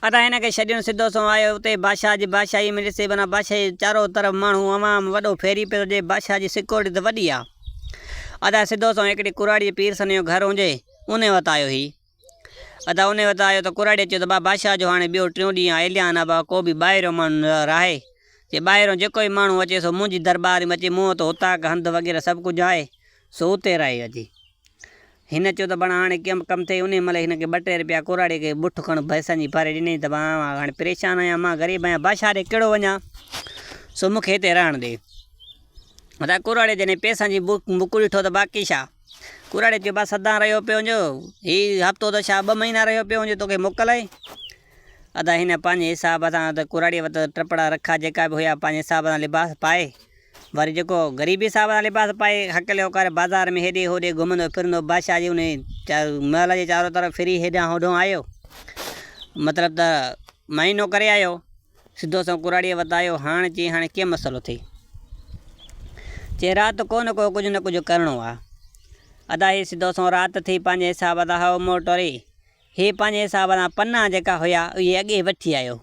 S1: ادا هن کي ڇڏيڻ سڌو سنئون آيو اتي بادشاهه جي بادشاهيء ۾ ڏسي بنا بادشاهيء جي چارو طرف ماڻهو عوام وڏو ڦيري پيو ٿو بادشاهه جي سيڪيورٽي ته وڏي آ. ادا سڌو سنئون هڪڙي ڪراڙي جي پير سني جو گهر هجي انهي وٽ آيو هي. ادا انهي وٽ آيو ته ڪراڙيء چيو ته با بادشاهه جو هاڻي ٻيو ٽيون ڏينهن آ اعلان آ با ڪو به ٻاهريون ماڻهو نه راهي جي ٻاهريون جيڪو به ماڻهو اچي سو منهنجي درٻار ۾ اچي مون وٽ اوطاق هنڌ وغيره سڀ ڪجهه آهي. سو اتي رهي اچي. هن چيو ته بڻا هاڻي ڪيم ڪم ٿئي. انهيء مهل هن کي ٻه ٽي رپيا ڪراڙي کي بٺ کڻ ڀيسن جي ڀري ڏنائين ته مان هاڻي پريشان آهيان، مان غريب آهيان، بادشاهه ڏي ڪهڙو وڃان، سو مون کي هتي رهڻ ڏي. ادا ڪراڙي جڏهن پئسن جي بک ڏٺو ته باقي ڇا؟ ڪراڙي چيو، بس سدان رهيو پيو وڃ، هي هفتو ته ڇا ٻه مهينا رهيو پيو وڃ، توکي موڪل آهي؟ ادا هن پنهنجي حساب سان ته ڪراڙيء وٽ ٽپڙا رکا جيڪا به هيا، پنهنجي حساب سان لباس پائي، وري جيڪو غريبي حساب سان لباس پائي هڪلي هوڪاري بازار ۾ هيڏي هوڏي گهمندو ڦرندو بادشاهه جي انهي محل جي چارو طرف ڦري هيڏانهن هوڏانهن آيو. مطلب ته مهينو ڪري آيو. سڌو سنئون ڪراڙيء وٽ آيو. هاڻ چيائين هاڻي ڪيئن مسئلو ٿئي؟ چيائين رات ڪو نه ڪو ڪجهه نه ڪجهه ڪرڻو آ. ادا هي سڌو سنئون رات ٿي پنهنجي حساب سان هئو موٽوري. هي پنهنجي حساب سان پنا جيڪا هيا اهي اڳي وٺي آيو.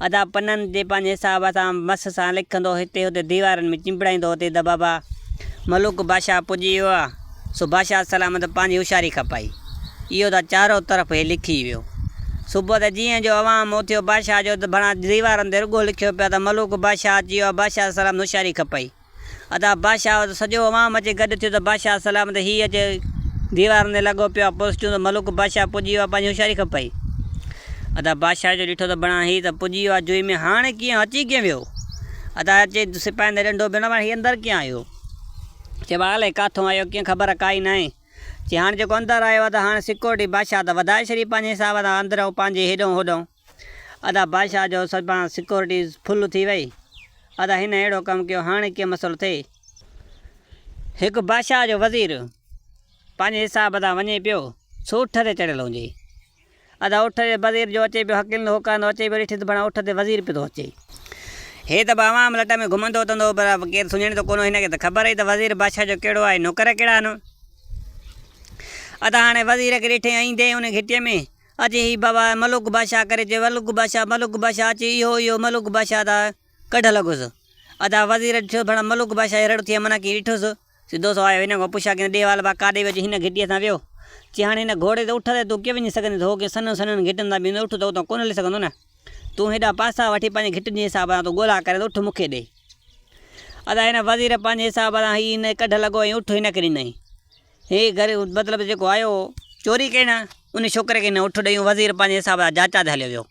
S1: ادا پنن تي پنهنجي حساب سان مس سان لکندو هتي هتي ديوارن ۾ چنبڙائيندو هتي ته بابا ملوڪ بادشاهه پڄي ويو آ سو بادشاهه سلامت پنهنجي هوشياري کپائي. اهو ته چارو طرف هي لکي ويو. صبح ته جيئن جو عوام اٿيو بادشاهه جو ته ڀڻا ديوارن تي رڳو لکيو پيو ته ملوڪ بادشاهه اچي ويو آ بادشاهه سلامت هوشياري کپائي. ادا بادشاهه وٽ سڄو عوام اچي گڏ ٿيو ته بادشاهه سلامت هي اچي ديوارن تي لڳو پيو آ پوسٽون ته ملوڪ بادشاهه پڄي ويو آ پنهنجي هوشياري کپائي. ادا بادشاهه جو ڏٺو ته بڻا هي ته پڄي ويو آ جوئي ۾ هاڻي ڪيئن اچي ڪيئن ويو. ادا اچي سپاهين تي ڏنڊو به نه هي اندر ڪيئن آيو. چي ڀاء الائي ڪاٿون آيو ڪيئن خبر ڪائي ناهي. چي هاڻي جيڪو اندر آيو آ ته هاڻي سيڪورٽي بادشاهه ته وڌائي ڇڏي پنهنجي حساب سان اندرئون پنهنجي هيڏئون هوڏئون. ادا بادشاهه جو سڀان سيڪورٽي ڦل ٿي وئي. ادا هن اهڙو ڪم ڪيو هاڻي ڪيئن مسئلو ٿئي. هڪ بادشاهه جو وزير پنهنجي حساب سان وڃي پيو سو اٺ تي چڙهيل هجي. ادا اٺ تي وزير جو اچي پيو هڪلندو هوڪارندو اچي پيو ڏٺي ته ڀڻا اٺ تي وزير پيو ٿو اچي. هي ته به عوام لٽ ۾ گهمندو وتندو هو پر ڪير سڃاڻي ته ڪونه هن کي ته خبر هئي ته وزير بادشاهه جو ڪهڙو آهي نوڪر ڪهڙا آهن. ادا هاڻي وزير کي ڏٺي ايندي ان گهٽيء ۾ اچي هي بابا ملوڪ بادشاهه ڪري چيو ملوڪ بادشاهه ملوڪ بادشاهه اچي اهو اهو ملوڪ بادشاهه ته ڪڍ لڳس. ادا وزير ڏٺو ڀڻا ملوڪ بادشاهه جي رڙ ٿي معنيٰ ڪيئن ڏٺس. سڌو سو آيو هن کان پڇا ڪيائين ڏي وال با ڪاڏي ويو چي هن گهٽيء سان ويو. چي هاڻي هن گهوڙي تي اٺ تي تون ڪيئن وڃي سگهندين ته هو ڪيئن سنهن سنهن گهٽن تان به ايندو اٺ ته اتان ڪونه هلي سگهندو نه. تون هيڏانهن پاسا وٺي پنهنجي گهٽن جي حساب سان تون ڳولا ڪرين ته اٺ مون کي ڏي. ادا هن وزير پنهنجي حساب سان هي هن ڪڍ لڳو ۽ اٺ هن کي ڏنائين. هي گهر مطلب جيڪو آيو هو چوري ڪرڻ ان ڇوڪري کي هن اٺ ڏيون وزير پنهنجي حساب سان جاچا تي هليو ويو.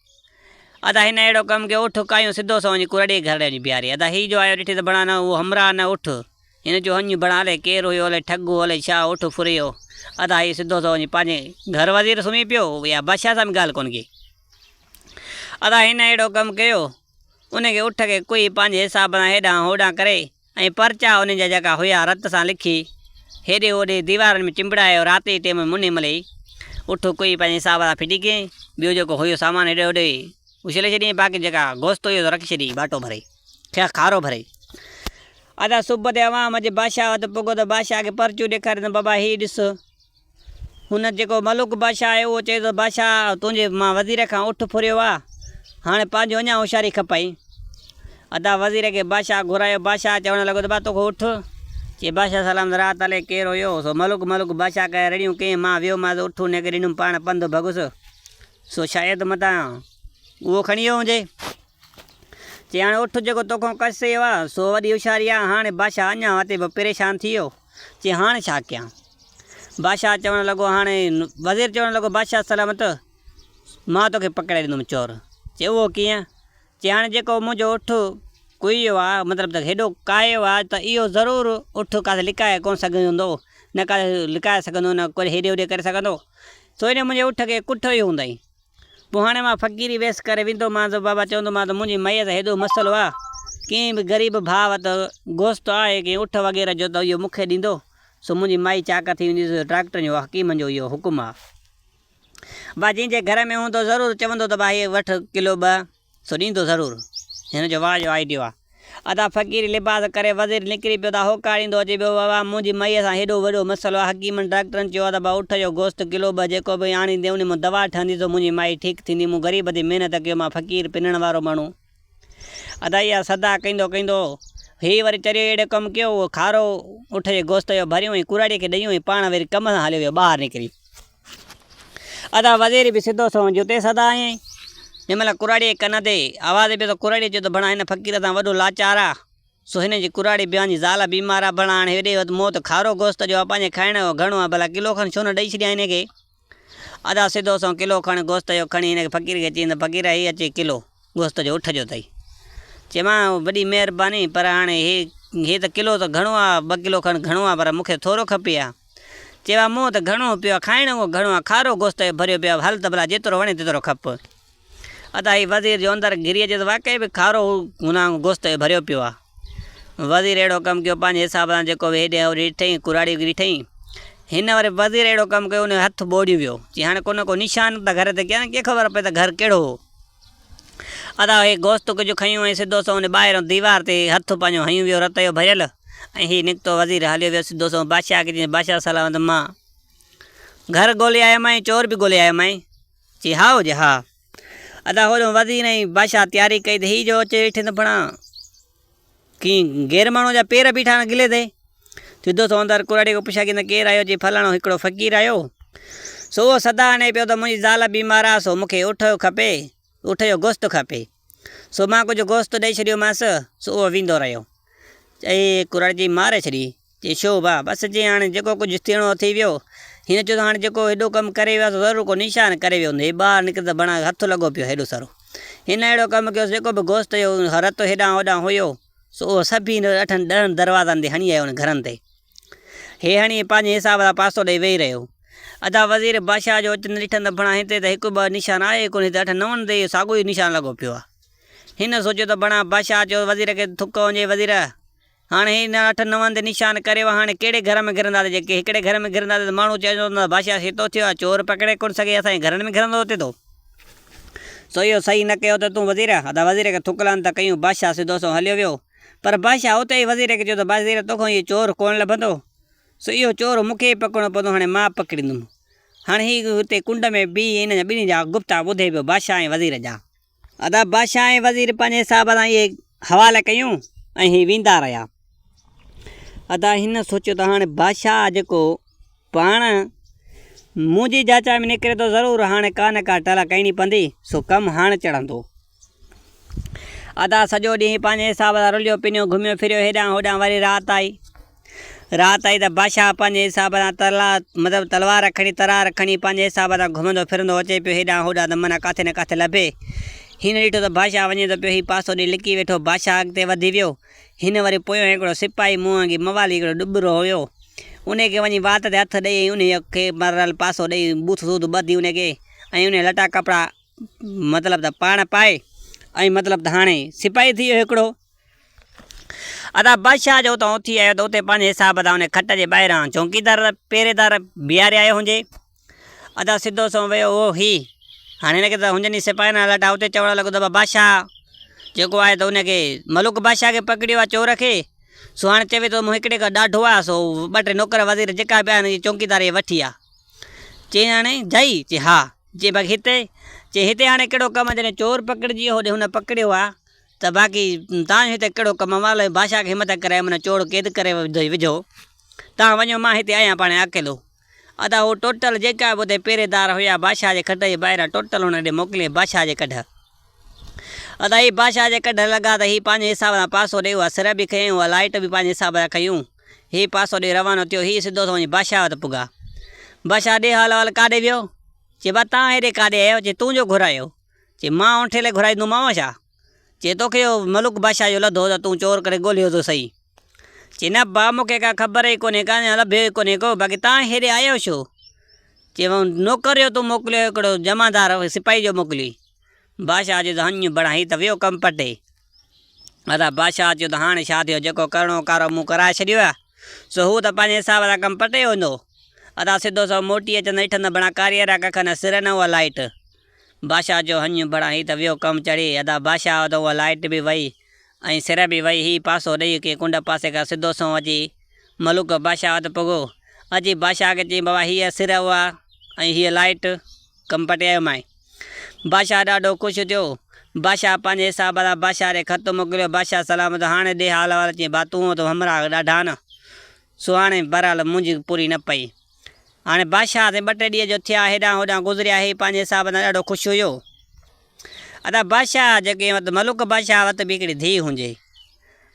S1: ادا هن اهڙو ڪم ڪيو اٺ ڪاهيون سڌو سنئون وڃي ڪرڙي جي گهر ڏي وڃي بيهاري. ادا هي جو آيو ڏٺي ته بڻا نه اهو همراهه نه اٺ. هن چيو هڃ بڻا الائي ڪير هيو الائي ٺڳ هو الائي ڇا اٺ ڦري ويو. ادا هي سڌو سنئون وڃي پنهنجي گهر وزير سمهي پيو يا بادشاهه سان به ڳالهه ڪونه ڪئي. ادا هن اهڙو ڪم ڪيو ان کي اٺ کي ڪوئي پنهنجي حساب سان هيڏانهن هوڏانهن ڪري ۽ پرچا انهن جا جيڪا هيا رت سان لکي هيڏي هوڏي ديوارن ۾ چنبڙايو رات جي ٽيم ۾ منهن ملئي اٺ ڪوئي پنهنجي حساب سان ڦٽي ڪيائين ٻيو جيڪو هيو سامان هيڏي هوڏي اڇلي ڇڏيائين باقي جيڪا گوشت هيو سو رکي ڇڏيائين ٻاٽو ڀري کارو ڀري. ادا صبح تي عوام اچي بادشاهه وٽ پڳو ته بادشاهه کي پرچيون ڏيکاري ته بابا هي ڏس هن جيڪو ملوڪ بادشاهه آهي اهو چئي ٿو بادشاهه تنهنجي مان وزير کان اٺ ڦريو آ هاڻي پنهنجو اڃا هوشياري کپائي. ادا وزير کي بادشاهه گهرايو بادشاهه چوڻ لڳو ته با توکان اٺ؟ چي بادشاهه سلامت رات الائي ڪير هيو سو ملوڪ ملوڪ بادشاهه ڪري رڙيون ڪيائين مان ويو مانس اٺ ان کي ڏنم پاڻ پنڌ ڀڳس سو شايد متان اهو کڻي ويو هجي. چي هاڻي اٺ جيڪو توکان کسيو آ سو وڏي هوشياري آ هاڻي بادشاهه اڃا واتي به پريشان ٿي ويو. چي هاڻ ڇا ڪيان؟ بادشاهه چوڻ لڳو، هاڻي وزير چوڻ لڳو، بادشاهه سلامت، مان توکي پڪڙي ڏيندم چور. چي اهو ڪيئن؟ چي هاڻي جيڪو منهنجو اٺ ڪوئيو آ، مطلب ته هيڏو ڪاهيو آ ته اهو ضرور اٺ ڪاٿي لڪائي ڪونه سگهندو، نه ڪاٿي لڪائي سگهندو نه ڪو هيڏي هوڏي ڪري سگهندو، سو هن منهنجي اٺ کي ڪٺو ئي هوندائين. پوء هاڻي مان فقيري ويس ڪري ويندومانس، بابا چوندومانس ته منهنجي مئي سان هيڏو مسئلو آ، ڪنهن به غريب ڀاء وٽ گوشت آهي ڪنهن اٺ وغيره جو ته اهو مون کي ڏيندو، سو منهنجي مائي چاڪ ٿي ويندي، سو ڊاڪٽرن جو حڪيمن جو اهو حڪم آ. ڀاء جنهن جي گهر ۾ هوندو ضرور چوندو ته ڀاء هي وٺ ڪلو ٻه. سو ڏيندو ضرور. هن جو واهه جو آئيڊيو آ. ادا فقيري لباس ڪري وزير نڪري پيو ته هوڪاڙيندو اچي پيو بابا منهنجي مئيء سان هيڏو وڏو مسئلو آ حڪيمن ڊاڪٽرن چيو آ ته ڀاء اٺ جو گوشت ڪلو ٻه جيڪو به آڻيندين انهي مان دوا ٺهندي سو منهنجي مائي ٺيڪ ٿيندي مون غريب تي محنت ڪيو مان فقير پنڻ وارو ماڻهو ادا اها صدا ڪيندو ڪيندو هي وري چريو اهڙو ڪم ڪيو اهو کارو اٺ جي گوشت جو ڀريون ۽ ڪراڙي کي ڏيون ۽ پاڻ وري ڪم سان هليو ويو ٻاهر نڪري. ادا وزير به سڌو سنئون جتي سدا آيائين. جنهن مهل ڪراڙيء جي ڪن تي آواز پيو ته ڪراڙيء چيو ته ڀڻا هن فقير سان وڏو لاچار آ. سو هن جي ڪراڙي بيان جي زال بيمار آ ڀلا هاڻي هيڏي وڌ موت کارو گوشت جو آ پنهنجي کائڻ جو گهڻو آ ڀلا ڪلو کن ڇو نه ڏئي ڇڏيان هن کي. ادا سڌو سنئون ڪلو کڻ گوشت جو کڻي هن کي فقير کي چيائين ته فقير هي اچي ڪلو گوشت جو اٺ جو اٿئي. چيم وڏي مهرباني پر هاڻي هي هي ته ڪلو ته گهڻو آ ٻه ڪلو کن گهڻو آ پر مون کي ٿورو کپي ها. چيو منهن ته گهڻو پيو آ کائڻ کان گهڻو آ کارو گوشت جو ڀريو پيو آ هل ته ڀلا جيترو وڻي تيترو کپ. ادا هي وزير جو اندر گهري اچي ته واقعي به کارو هن گوشت جو ڀريو پيو آ. وزير اهڙو ڪم ڪيو پنهنجي حساب سان جيڪو به هيڏي هوڏي ڏٺئين ڪراڙي به ڏٺئين. هن وري وزير اهڙو ڪم ڪيو ان جو هٿ ٻوڙيون ويو. چي هاڻي ڪو نه ڪو نشان ته گهر تي ڪيان ڪيئن خبر پئي ته گهر ڪهڙو هو. ادا هي گوشت ڪجهه کنيو ۽ سڌو سنئون ان ٻاهريون ديوار تي هٿ پنهنجو هنيو ويو رت جو ڀريل ۽ هي نڪتو وزير هليو ويو سڌو سنئون بادشاهه کي چيائين بادشاهه سلامت مان گهر ڳولي آيم ۽ چور به ڳولي آيم ۽ چي هائو جي ها. ادا هوڏهون وزير ۽ بادشاهه تياري ڪئي ته هي جو اچي ويٺي ته بڻا ڪنهن غير ماڻهوء جا پير بيٺا آهن گلي تي. سڌو سنئون اندر ڪراڙي کان پڇا ڪيائين ته ڪير آيو؟ چي فلاڻو هڪڙو فقير آيو. سو اهو صدا هڻي پيو ته منهنجي زال بيمار آ سو مون کي اٺ جو کپي، اٺ جو گوشت کپي. سو مان ڪجهه گوشت ڏئي ڇڏيومانس، سو اهو ويندو رهيو. چي ڪراڙي چي ماري ڇڏي. چي ڇو ڀاء؟ بس چي هاڻي جيڪو ڪجهه ٿيڻو هو ٿي ويو. هن چيو ته هاڻي جيڪو هيڏو ڪم ڪري ويو آ سو ضرور ڪو نشان ڪري ويو هوندو. هي ٻاهر نڪري ته بڻا هٿ لڳو پيو هيڏو سارو. هن اهڙو ڪم ڪيو جيڪو به گوشت جو رت هيڏانهن هوڏانهن هيو، سو اهو سڀ ئي اٺن ڏهن دروازن تي هڻي آيو انهن گهرن تي. هي هڻي پنهنجي حساب سان پاسو ڏئي ويهي رهيو. ادا وزير بادشاهه جو اچڻ ڏٺن ته بڻا هتي ته هڪ ٻه نشان آهي ئي ڪونه هتي اٺن نون تي اهو ساڳيو ئي نشان لڳو پيو آهي. هن سوچيو ته بڻا بادشاهه چيو وزير کي ٿڪ هنجي وزير! هاڻي هي انهن اٺن نون تي نشان ڪريو هاڻي ڪهڙي گهر ۾ گهرنداسين جي هڪڙي گهر ۾ گهرنداسين ته ماڻهو چوندو ته بادشاهه شيتو ٿيو آهي چور پڪڙي ڪونه سگهي اسان جي گهرن ۾ گهرندو اچي ٿو سو اهو صحيح نه ڪيو ته تون وزير ادا وزير کي ٿڪ لعنت ڪيون بادشاهه سڌو سنئون هليو ويو پر بادشاهه اتي ئي وزير کي چيو ته وزير توکان اهو چور ڪونه لڀندو سو اهو چور مون کي ئي پڪڙڻو پوندو هاڻي مان پڪڙيندم هاڻي هي اتي ڪنڊ ۾ بيهي هن جا ٻنهي جا گفتا ٻڌي پيو بادشاهه ۽ وزير جا. ادا بادشاهه ۽ وزير پنهنجي حساب سان اهي حوالا ڪيون ۽ هي ويندا رهيا. ادا هن سوچيو ته هاڻي بادشاهه جيڪو پاڻ منهنجي جاچا ۾ نڪري ٿو ضرور هاڻي ڪا نه ڪا ٽل ڪرڻي پوندي سو ڪم هاڻ چڙهندو. ادا سڄو ڏينهن پنهنجي حساب سان رليو پنيو گهميو ڦريو هيڏانهن هوڏانهن وري رات آئي. رات آئي ته بادشاهه پنهنجي حساب سان ترلا مطلب تلوار کڻي ترار کڻي پنهنجي حساب سان گهمندو ڦرندو اچي پيو هيڏانهن هوڏانهن ته من ڪاٿي نه ڪاٿي لڀي. هن ڏٺو ته بادشاهه وڃي ٿو پيو هي پاسو ڏئي لڪي ويٺو. بادشاهه اڳتي وڌي ويو. هن وري پويان هڪڙو سپاهي منهن وانگي موالي هڪڙو ڏٻرو هيو. انهي کي وڃي وات تي هٿ ڏئي ۽ انهيء کي مرل پاسو ڏئي ٻوٿ سوڌ ٻڌي انهي کي ۽ انهي لٽا ڪپڙا مطلب ته پاڻ پائي ۽ مطلب ته هاڻي سپاهي ٿي ويو هڪڙو. ادا بادشاهه جو اتان اٿي آيو ته اتي پنهنجي حساب سان ان کٽ جي ٻاهران چونڪيدار پهريدار بيهاري آيو هجي. ادا سڌو سنئون ويو اهو هي. هاڻي هن کي ته هنجن ئي سپاهين وارا لٽا اتي چوڻ لڳو ته بابا بادشاهه جيڪو آهي ته ان کي ملوڪ بادشاهه کي پڪڙيو آهي چور کي سو هاڻي چوي ٿو مون هڪڙي کان ڏاڍو آهي سو ٻه ٽي نوڪر وزير جيڪا به آهن اهي چونڪيدار اهي وٺي آ. چي هاڻي جائي؟ چي ها. چي باقي هتي؟ چي هتي هاڻي ڪهڙو ڪم آهي جڏهن چور پڪڙجي ويو هوڏي هن پڪڙيو آهي ته باقي تان جو هتي ڪهڙو ڪم آ مال بادشاهه کي همت ڪرائي من چور قيد ڪري وجهو تان وڃو مان هتي آهيان پاڻ اڪيلو ادا هو ٽوٽل جيڪا به اتي پهريدار هيا بادشاهه جي کٽ جي ٻاهران ٽوٽل هن ڏي موڪلي بادشاهه جي ڪڍ ادا هي بادشاهه جي ڪڍ لڳا ته هي پنهنجي حساب سان پاسو ڏي اها سر به کنيائين اها لائٽ به پنهنجي حساب سان کنيون هي پاسو ڏي روانو ٿيو هي سڌو سو وڃي بادشاهه وٽ پڳا بادشاهه ڏي حال احوال ڪاڏي ويو چي با تان هيڏي ڪاڏي آيو چي تون جو گهرايو چي مان اونٺي لئه گهرائيندومانء ڇا؟ چي توکي اهو ملوڪ بادشاهه جو لڌو ته تون چور ڪري ڳولهيو ٿو سهي. چي نه با مون کي ڪا خبر ئي ڪونهي ڪا اڃا لڀيو ئي ڪونهي ڪو باقي تان هيڏي آيو ڇو؟ چي نوڪر جو تون موڪليو هڪڙو جمعدار سپاهي جو موڪليئي. بادشاهه چيو ته هڃ بڻا هي ته ويو ڪم پٽي. ادا بادشاهه چيو ته هاڻي ڇا ٿيو جيڪو ڪرڻو ڪارو مون ڪرائي ڇڏيو آهي سو هو ته پنهنجي حساب سان ڪم پٽي ويندو. ادا سڌو سنئون موٽي اچندي ڏٺم ته بڻا ڪاريهرا ڪک نه سر نه اها لائيٽ. بادشاهه چيو، هڃ ڀڙا هي ته ويو ڪم چڙهي. ادا بادشاهه ته اها لائيٽ به وئي ۽ سر به وئي. هي پاسو ڏيئي ڪنهن ڪنڊ پاسي کان سڌو سنئون اچي ملوڪ بادشاهه وٽ پڳو. اچي بادشاهه کي چيائين، بابا هيء سر اها ۽ هيء لائيٽ، ڪم پٽي آيومانء. بادشاهه ڏاڍو خوش ٿيو. بادشاهه پنهنجي حساب سان بادشاهه ڏي خط موڪليو، بادشاهه سلامت هاڻي ڏي حال احوال. چيائين، با تون ته همراهه ڏاڍا نه، سو هاڻي بهرحال منهنجي پوري نه پئي. هاڻي بادشاهه سين ٻه ٽي ڏينهن جو ٿيا هيڏانهن هوڏانهن گذريا هي پنهنجي حساب سان ڏاڍو خوش هيو. ادا بادشاهه جيڪي وت ملوڪ بادشاهه وت به هڪڙي ڌيء هجي.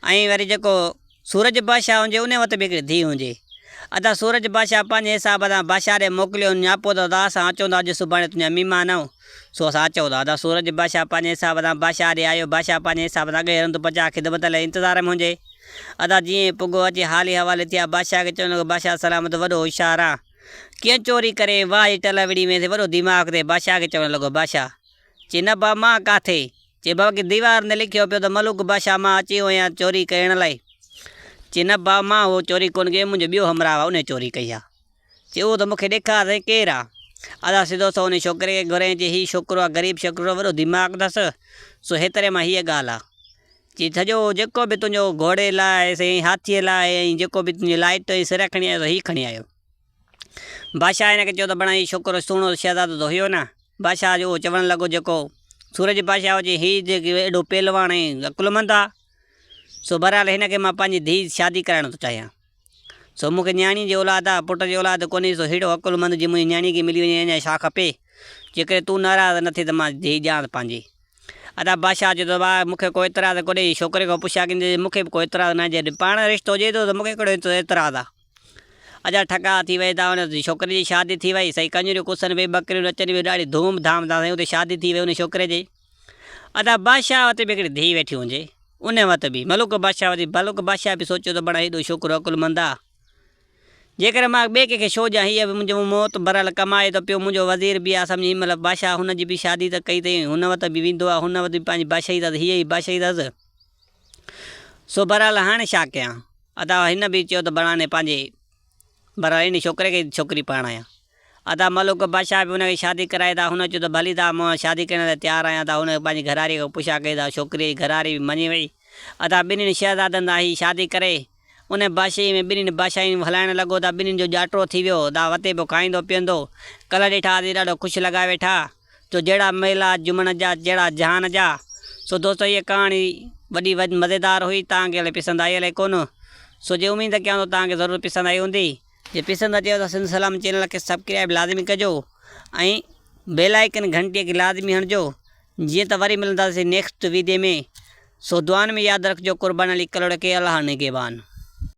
S1: ۽ وري جيڪو سورج بادشاهه هجي انهي وٽ به هڪڙي ڌيء هجي. ادا سورج بادشاهه پنهنجي حساب سان بادشاهه ڏي موڪليو نياپو ته ادا اسان اچون ٿا اڄ سڀاڻي تنهنجا مهمان آهيون سو اسان اچون ٿا. ادا سورج بادشاهه پنهنجي حساب سان بادشاهه ڏي آيو بادشاهه پنهنجي حساب سان اڳئي رند پچاء خدمت لاء انتظار ۾ هجي. ادا جيئن ئي پڳو اچي حالي حوالي ٿيا بادشاهه کي چوڻ لڳو بادشاهه سلامت وڏو هوشيار آن ڪيئن چوري ڪري واهه جي ٽل وڙهي ويندين وڏو دماغ اٿئي بادشاهه کي چوڻ لڳو بادشاهه چي نه با مان ڪاٿي؟ چي بابا ڪي ديوار تي لکيو پيو ته ملوڪ بادشاهه مان اچي ويو آهيان چوري ڪرڻ لاء. چي نه با مان اهو چوري ڪونه ڪئي منهنجو ٻيو همراهه آهي انهي چوري ڪئي آهي. چي اهو ته مون کي ڏيکار سائين ڪير آهي. ادا سڌو سنئون انهي ڇوڪري کي گهريائين چي هي ڇوڪرو آهي غريب ڇوڪرو وڏو دماغ اٿس سو هيتري مان هيء ڳالهه آهي. چي سڄو جيڪو به تنهنجو گهوڙي لاء سائين هاٿيء لاء ۽ جيڪو به تنهنجي لائٽ ۽ سر کڻي آيو سو هي کڻي آيو. بادشاهه هن کي چيو ته بڻا هي ڇوڪرو سهڻو شهزادو ته هيو نه. بادشاهه جو اهو چوڻ لڳو جيڪو سورج بادشاهه هجي هي جيڪي ايڏو پهلواڻ ۽ عقلمند آ سو بهرحال هن کي مان پنهنجي ڌيء شادي ڪرائڻ ٿو چاهيان. سو مون کي نياڻيء جي اولاد آ پٽ جي اولاد ڪونهي سو ههڙو عقلمند جي منهنجي نياڻيء کي ملي وڃي اڃا ڇا کپي. جيڪڏهن تون ناراض نه ٿي ته مان ڌيء ڏيانس پنهنجي. ادا بادشاهه چيو ته واهه مون کي ڪو اعتراض ڪونهي ڇوڪري کان پڇا ڪندي مون کي به ڪو اعتراض ناهي جيڪڏهن پاڻ رشتو هجي ٿو ته مون کي ڪهڙو اعتراض آ. اجا ٺڪاء ٿي وئي تان ان ڇوڪري جي شادي ٿي وئي سائين ڪڃريون ڪسن پئي ٻڪريون نچن پيون ڏاڍي ڌوم ڌام سان سائين اتي شادي ٿي وئي ان ڇوڪري جي ادا بادشاهه وٽ به هڪڙي ڌيء ويٺي هجي ان وٽ به ملڪ بادشاهه وٽ ملڪ بادشاهه به سوچيو ته بڻا هيڏو ڇوڪرو عقلمند آ جيڪڏهن مان ٻئي ڪنهن کي ڇو ڏيان هيء به منهنجو موت برحال ڪمائي ٿو پيو منهنجو وزير به آ سمجهه هن مهل بادشاهه هن جي به شادي ته ڪئي اٿئي هن وٽ به ويندو آ هن وٽ به پنهنجي بادشاهي اٿس هيء به بادشاهي اٿس سو بهرحال هاڻي ڇا ڪيان؟ ادا هن به چيو ته بڻاني پنهنجي بهرحال ان ڇوڪري کي ڇوڪري پرڻايان. ادا ملوڪ بادشاهه به هن کي شادي ڪرائي ته هن چيو ته ڀلي ته مان شادي ڪرڻ لاء تيار آهيان ته هن پنهنجي گهرواريء کان پڇا ڪئي ته ڇوڪريء جي گهرواري به مڃي وئي. ادا ٻنهين شهزادن سان هي شادي ڪري ان بادشاهيء ۾ ٻنهين بادشاهين هلائڻ لڳو ته ٻنهين جو ڄاٽو ٿي ويو ته وتي پيو کائيندو پيئندو. ڪلهه ڏٺا ته ڏاڍو خوش لڳا ويٺا. جو جهڙا ميلا جمن جا جهڙا جهان جا. سو دوستو هيء ڪهاڻي وڏي مزيدار هئي توهان کي الائي پسند آئي الائي ڪونه سو جي اميد ڪيان ٿو توهان کي ضرور پسند آئي هوندي جي پسند اچيو ته سنڌ سلام چينل کي سبڪرائب لازمي ڪجو ۽ بيل آئيڪن گهنٽي کي لازمي هڻجو جيئن ته وري ملنداسين نيڪسٽ ويڊيو ۾ سو دعائن ۾ ياد رکجو قربان علي ڪلهوڙي کي الله نگهبان.